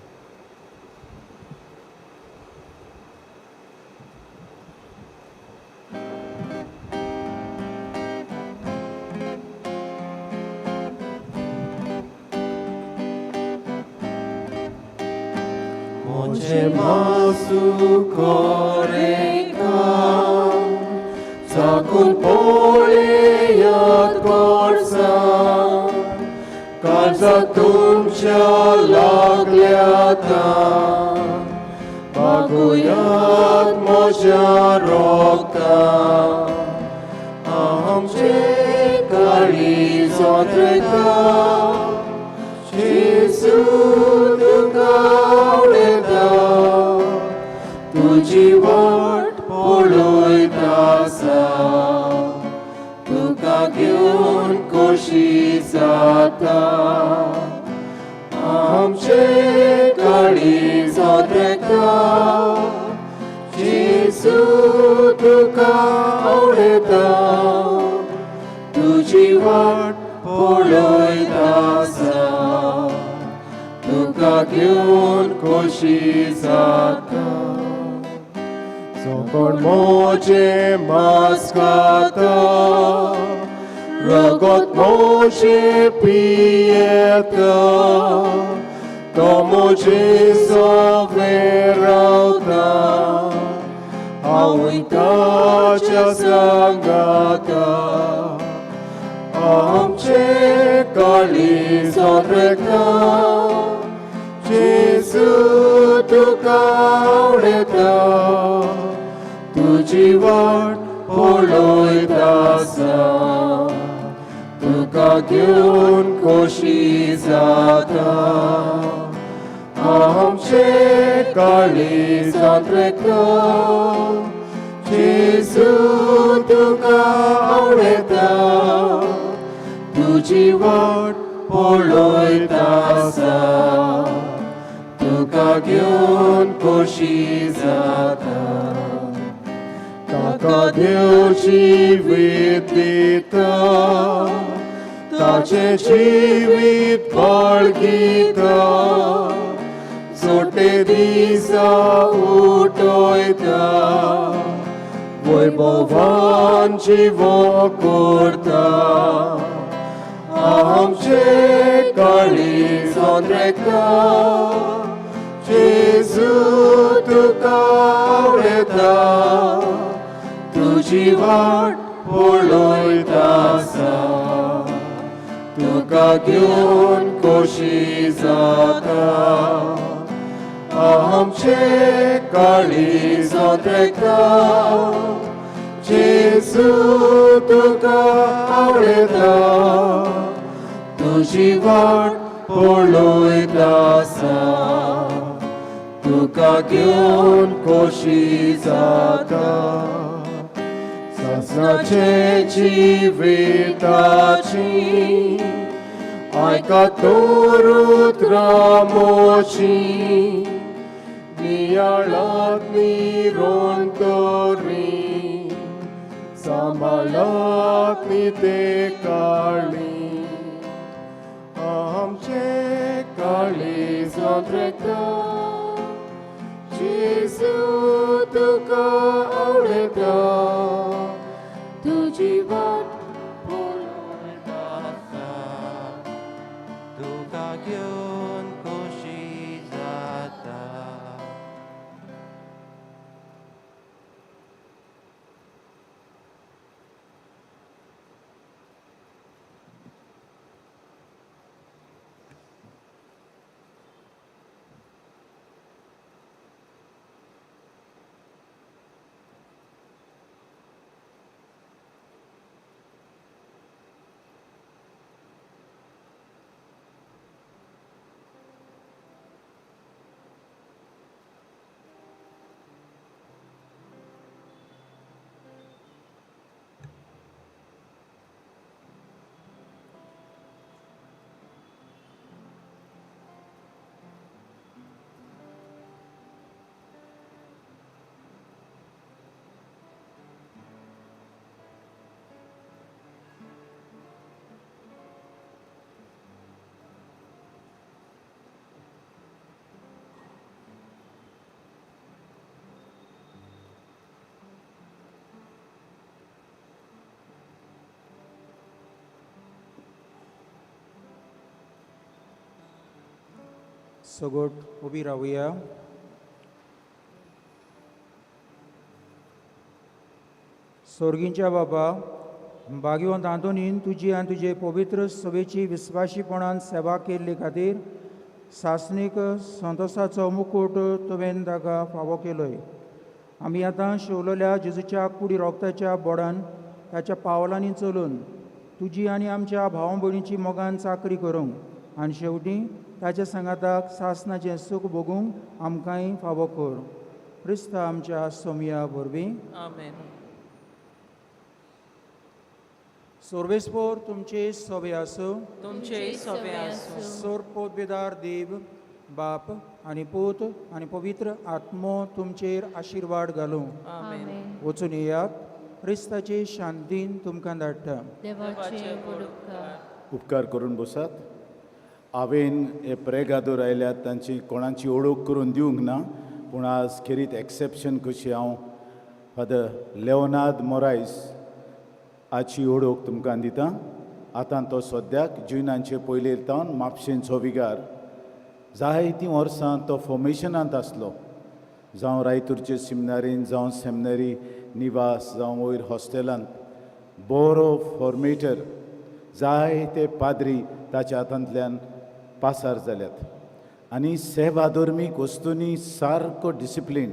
म्हजें मासू कोरेका चाकून पळयात कोर्सा काळजा तुमच्या लागल्याता बागुयात म्हज्या रोगता आमचे काळीज ओतरेता जेजू तुका उडयता तुजी वाट पळयता आसा तुका घेवन खोशी जाता आमचे काळीज रेखता जेजू तुका आवडता तुजी वाट पळयता आसा तुका घेवन खोशी जाता जो कोण म्हजें मांस खाता रगत म्हजें पियेता तो म्हजे सवें रावता हांवूय ताच्या सांगाता आमचे काळीज रेखता जेजू तुका आवडता तुजी वाट पळयता आसा तुका घेवन खोशी जाता आमचे काळीज रेखता जेजू तुका आवडता तुजी वाट पळयता आसा तुका घेवन खोशी जाता ताका देव जिवीत दिता ताचें जिवीत बाळगीता जोटे दिसा उठयता वैभवान जिवो करता आमचे काळीज रेखता जेजू तुका आवडता तुजी वाट पळयता आसा तुका घेवन खोशी जाता आमचे काळीज रेखता जेजू तुका आवडता तुजी वाट पळयता आसा तुका घेवन खोशी जाता सासणाचे जिविताची आयका तोर उतरां म्हजीं नियाळात निरोण तोरी सांबाळात न्ही ते काळी आमचे काळीज रेखता जेजू तुका आवडता तुजी वाट
पळयता आसा तुका घेवन खोशी जाता.
सगोट उबी रावया. सोर्गींच्या बाबा भाग्यवंत आंतोनीन तुजी आनी तुजे पवित्र सभेची विस्वाशीपणान सेवा केल्ले खातीर सासणीक संतोसाचो मुकूट तुवें ताका फावो केलोय. आमी आतां शेवलेल्या जेजूच्या कुडी रोगताच्या बोडान ताच्या पावलांनी चलून तुजी आनी आमच्या भाव भयणीची मोगान चाकरी करूंक आनी शेवटी ताच्या सांगाताक सासणाचें सूख भोगूंक आमकांय फावो कर. क्रिस्ता आमच्या सोमया वरवीं.
आमेन.
सोर्वेस्पोर तुमचे सोबे आसूं.
तुमचे सोबे आसूं.
सोरपोतबेदार देव बाप आनी पूत आनी पवित्र आत्मो तुमचेर आशिर्वाद घालूं.
आमेन.
वचून येयात, क्रिस्ताचे शांतीन तुमकां धाडटा.
देवाचे व्हड उपकार.
उपकार करून बसात. हांवें हे प्रेगादोर आयल्यात तांची कोणाची ओळख करून दिवंक ना, पूण आज खेरीत एक्सेप्शन कशी हांव फादर लेओनार्द मोरायस हाची ओळख तुमकां दिता. आतां तो सद्याक जुनाचे पयले तावन म्हापशेंचो विगार. जायतीं वर्सां तो फॉर्मेशनांत आसलो, जावं रायतूरचे सिमनारीन, जावं सेमिनरी निवास, जावं वयर हॉस्टेलांत. बरो फॉर्मेटर. जायते पाद्री ताच्या हातांतल्यान पासार जाल्यात आनी सेवा धर्मीक वस्तूंनी सारको डिसिप्लीन.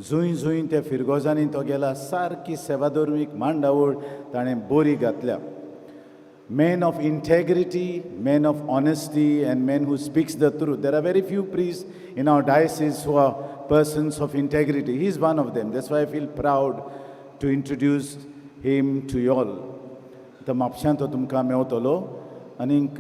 जंय जंय त्या फिरगोजांनी तो गेला सारकी सेवा धर्मीक मांडावळ ताणें बरी घातल्या. Man of integrity, man of honesty, and man who speaks the truth. There are very few priests in our diocese who are persons of integrity. He is one of them. That's why I feel proud to introduce him to you all. आतां म्हापश्यांत तो तुमकां मेवतलो आनीक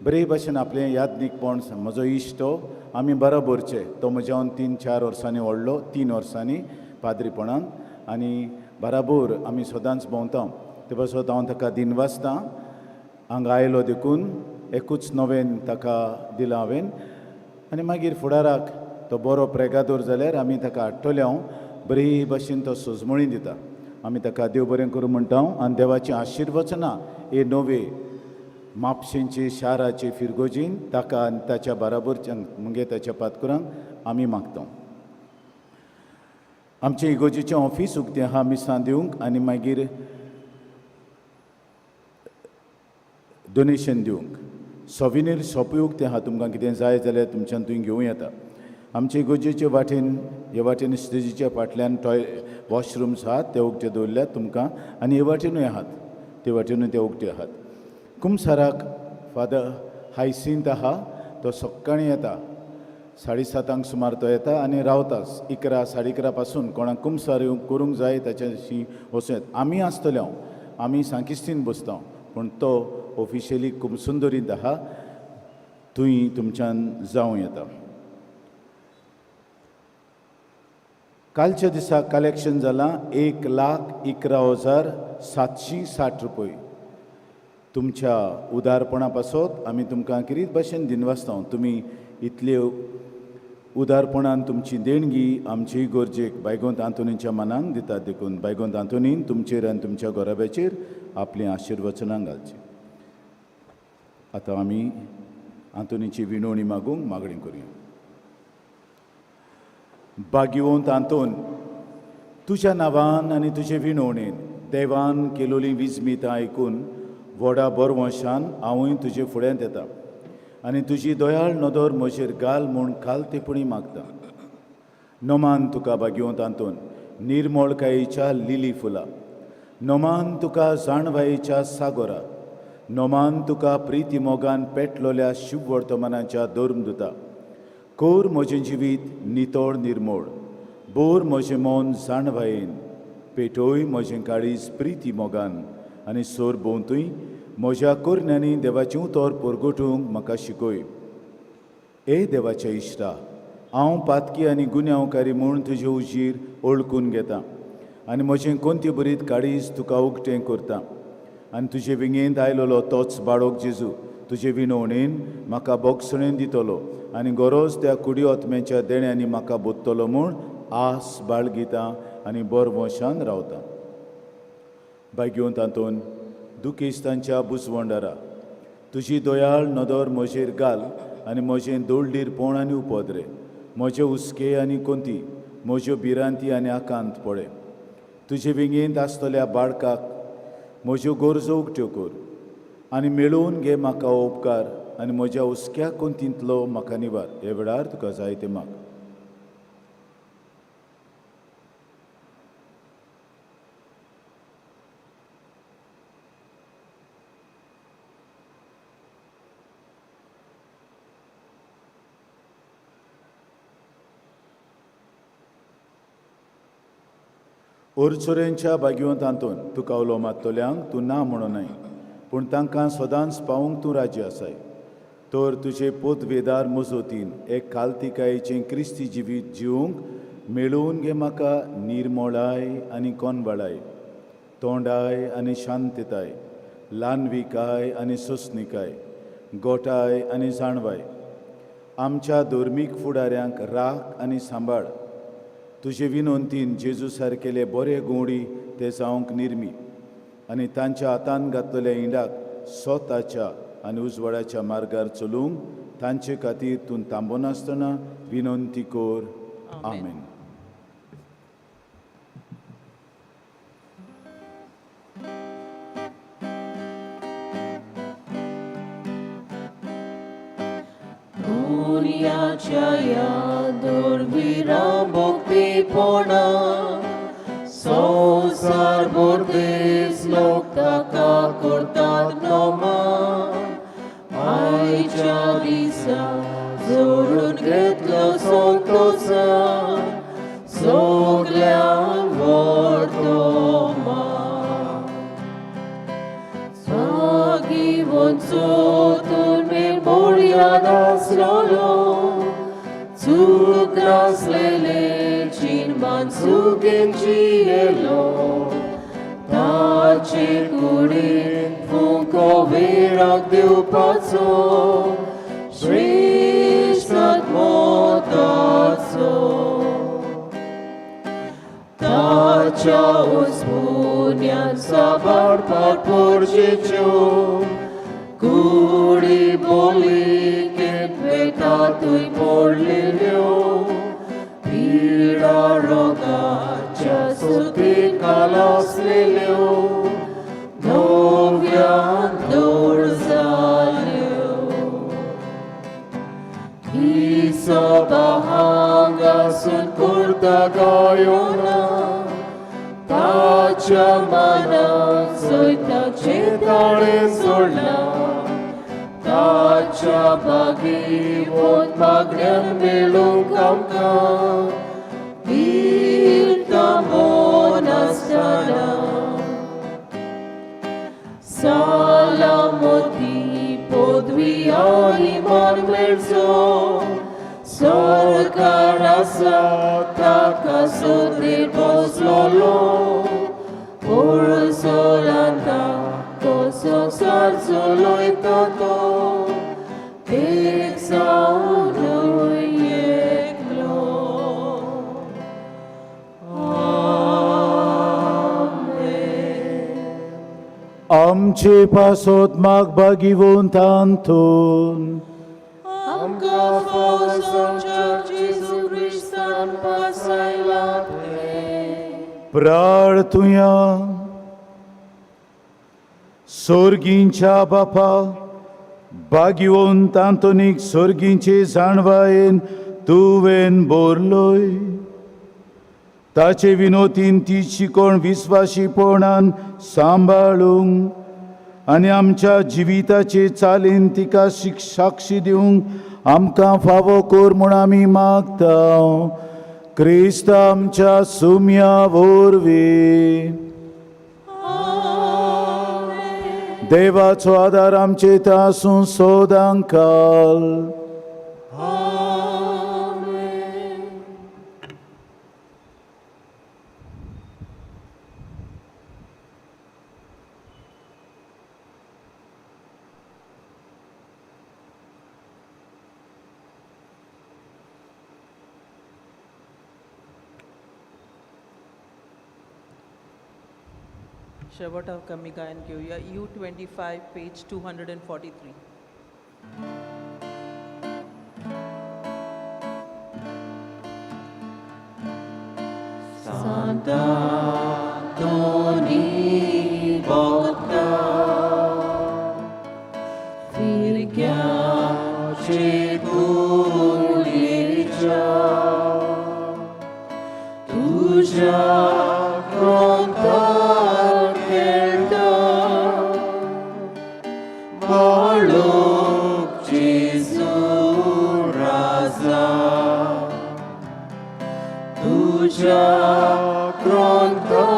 बरे भशेन आपलें यादनीकपण. म्हजो इश्ट तो, आमी बरोबरचे. तो म्हज्यान 3-4 वर्सांनी व्हडलो, 3 वर्सांनी पाद्रीपणान, आनी बराबर आमी सदांच भोंवता. ते पासत हांव ताका दिनवासतां हांगा आयलो देखून. एकूच नवेन ताका दिलां हांवें आनी मागीर फुडाराक तो बरो प्रेगादोर जाल्यार आमी ताका हाडटले. हांव बरी भशेन तो सजमळी दिता. आमी ताका देव बरें करूं म्हणटा आनी देवाचीं आशिर्वचनां हे नवे म्हापशेंचे शाराचे फिरगोजीन ताका आनी ताच्या बराबरच्या मुगे ताच्या पातकुरांक आमी मागता. आमचें इगोजीचें ऑफीस उक्तें आहा मिसां दिवंक आनी मागीर डोनेशन दिवंक. सोविनीर शॉपूय उक्तें आहा, तुमकां कितें जाय जाल्यार तुमच्यान थंय घेवं येता. आमचे इगोजेचे वाटेन हे वाटेन स्टेजीच्या फाटल्यान टॉय वॉशरूम्स आहात, ते उक्ते दवरल्यात तुमकां, आनी हे वाटेनूय आहात, ते वाटेनूय ते उक्ते आहात. कुमसाराक फादर हायसिंत आहा, तो सकाळीं येता 7:30 सुमार तो येता आनी रावताच 11, 11:30 पासून. कोणाक कुमसार करूंक जाय ताच्याशी वचूं येता. आमी आसतले, हांव आमी सांकिस्तीन बसता, पूण तो ऑफिशियली कुमसुंदरींत आहा, थंय तुमच्यान जावं येता. कालच्या दिसा कलेक्शन जालां 1,11,760 रुपये. तुमच्या उदारपणा पासत आमी तुमकां किरीत भाशेन दिनवासता. तुमी इतले उदारपणान तुमची देणगी आमची गरजेक बायगोंत आंतोनीच्या मनाक दितात देखून बायगोंत आंतोनीन तुमचेर आनी तुमच्या घराब्याचेर आपलीं आशिर्वचनां घालचीं. आतां आमी आंतोनीची विनवणी मागूंक मागणी करुया. बागिवंत आंतोन, तुज्या नांवान आनी तुजे विनवणेन देवान केलोली विजमितां आयकून व्हडा बरवंशान हांवूय तुजे फुड्यांत येता आनी तुजी दयाळ नदर म्हजेर घाल म्हूण खालतेपणी मागता. नमान तुका बागिवंत आंतोन, निर्मळकायेच्या लिली फुलां, नमान तुका जाणवायेच्या सागोरा, नमान तुका प्रिती मोगान पेटलोल्या शुभवर्तमानाच्या धर्मदुता. कोर म्हजें जिवीत नितळ निर्मोळ, बोर म्हजें मन जाणवायेन, पेटोय म्हजें काळीज प्रिती मोगान आनी सोर भोंवतूय म्हज्या कोरण्यांनी देवाचें उतर परगटूंक म्हाका शिकय. ए देवाच्या इश्टा, हांव पातकी आनी गुन्यांवकारी म्हूण तुजे उजीर ओळखून घेता आनी म्हजें कोंती बरीत काळीज तुका उक्तें करता आनी तुजे विंगेंत आयलोलो तोच बाळोक जेजू तुजे विनवणेन म्हाका बोगसणेन दितलो आनी गरज त्या कुडी आत्म्याच्या देण्यांनी म्हाका बोत्तलो म्हूण आस बाळगिता आनी बरवंशान रावता. बाय घेवन तातूंत दुखेस्तांच्या बुजवंडारा तुजी दयाळ नदर म्हजेर घाल आनी म्हजें दोळडीरपण आनी उपद्रे, म्हजे हुस्के आनी कोंती, म्हज्यो भिरांती आनी आकांत पळय. तुजे विंगेंत आसतल्या बाळकाक म्हज्यो गरजो उक्त्यो कर आनी मेळोवन घे म्हाका उपकार आनी म्हज्या हुस्क्या कोंतींतलो म्हाका निवार. ह्या वेळार तुका जाय तें माग. ओरचोरेंच्या बागयोंत आंतोन तुका उलो मात्तल्यांक तूं ना म्हणूनय पूण तांकां सदांच पावूंक तूं राजी आसाय. तर तुजे पोतवेदार मजोतीन एक कालतिकायेचें क्रिस्ती जिवीत जिवूंक मेळोवन घे म्हाका निर्मोळाय आनी कोनबळाय, तोंडाय आनी शांतताय, ल्हानविकाय आनी सोंसणिकाय, गोठाय आनी जाणवाय. आमच्या धर्मीक फुडाऱ्यांक राख आनी सांबाळ. तुजे विनंतीन जेजू सारकेले बरे गोंडी ते जावंक निर्मी आनी तांच्या हातान घातलेल्या इंडाक स्वताच्या आनी उजवाडाच्या मार्गार चलूंक तांचे खातीर तूं थांबनासतना विनंती कर. आमेन.
दुनियाच्या ह्या दुर्विरा भोगतेपणा संवसार भरदेस लोक ताका करतात नोमान. आयच्या दिसा जोडून घेतलो संतोषान सगल्यांक व्हडलो मान. स्वागिवंचो तुमी बोळयाद आसलोलो चूक नासलेले चिनमान सुगेन जियेलो. ताचे कुडीन फुंको वेळाक दिवपाचो श्रेश्ठ आत्मोताचो. ताच्या उस्पुन्यान साबार पारपोरजेच्यो कुडी बोली केंतवेतातूय पडलेल्यो पिडा रोगाच्या सुती कालासलेल्यो नव्यान दूर जाल्यो. ही सभा हांगासून करता गायोना ताच्या मनाक सयताचें ताळें सोडलां. ताच्या बागीवत मागण्यान मेळूंक आमकां वीरता नासतना. सालामती पदवी आनी मान मेळचो सरकार आसा ताका सुदीर बसलोलो. पुरसोलांता तो संवसार चलयता तो एक जावनूय एकलो. आमेन.
आमचे पासत माग बागिवंत आंतोन
आमकां फावो आमच्या जेजू क्रिस्तान पासायला तें.
प्रार्थुया. सोर्गींच्या बापा बागिवंत आंतोनीक सोर्गींचे जाणवायेन तुवें बोरलोय. ताचे विनोतीन ती शिकोण विस्वाशीपणान सांबाळूंक आनी आमच्या जिविताचे चालीन तिका साक्षी दिवंक आमकां फावो कर म्हूण आमी मागता. क्रिस्त आमच्या सुम्या वरवीं. देवाचो आदार आमचे आसूं सदां काल.
शेवटाक आमी गायन घेवया U25 page 243.
Santa Tony भोगता फिरक्याचे कुडीच्या तुज्या ग्रंथार खेळटा बाळूक जेजू राजा. तुज्या ग्रंथार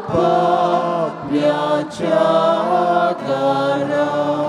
पापल्याच्या आकारा.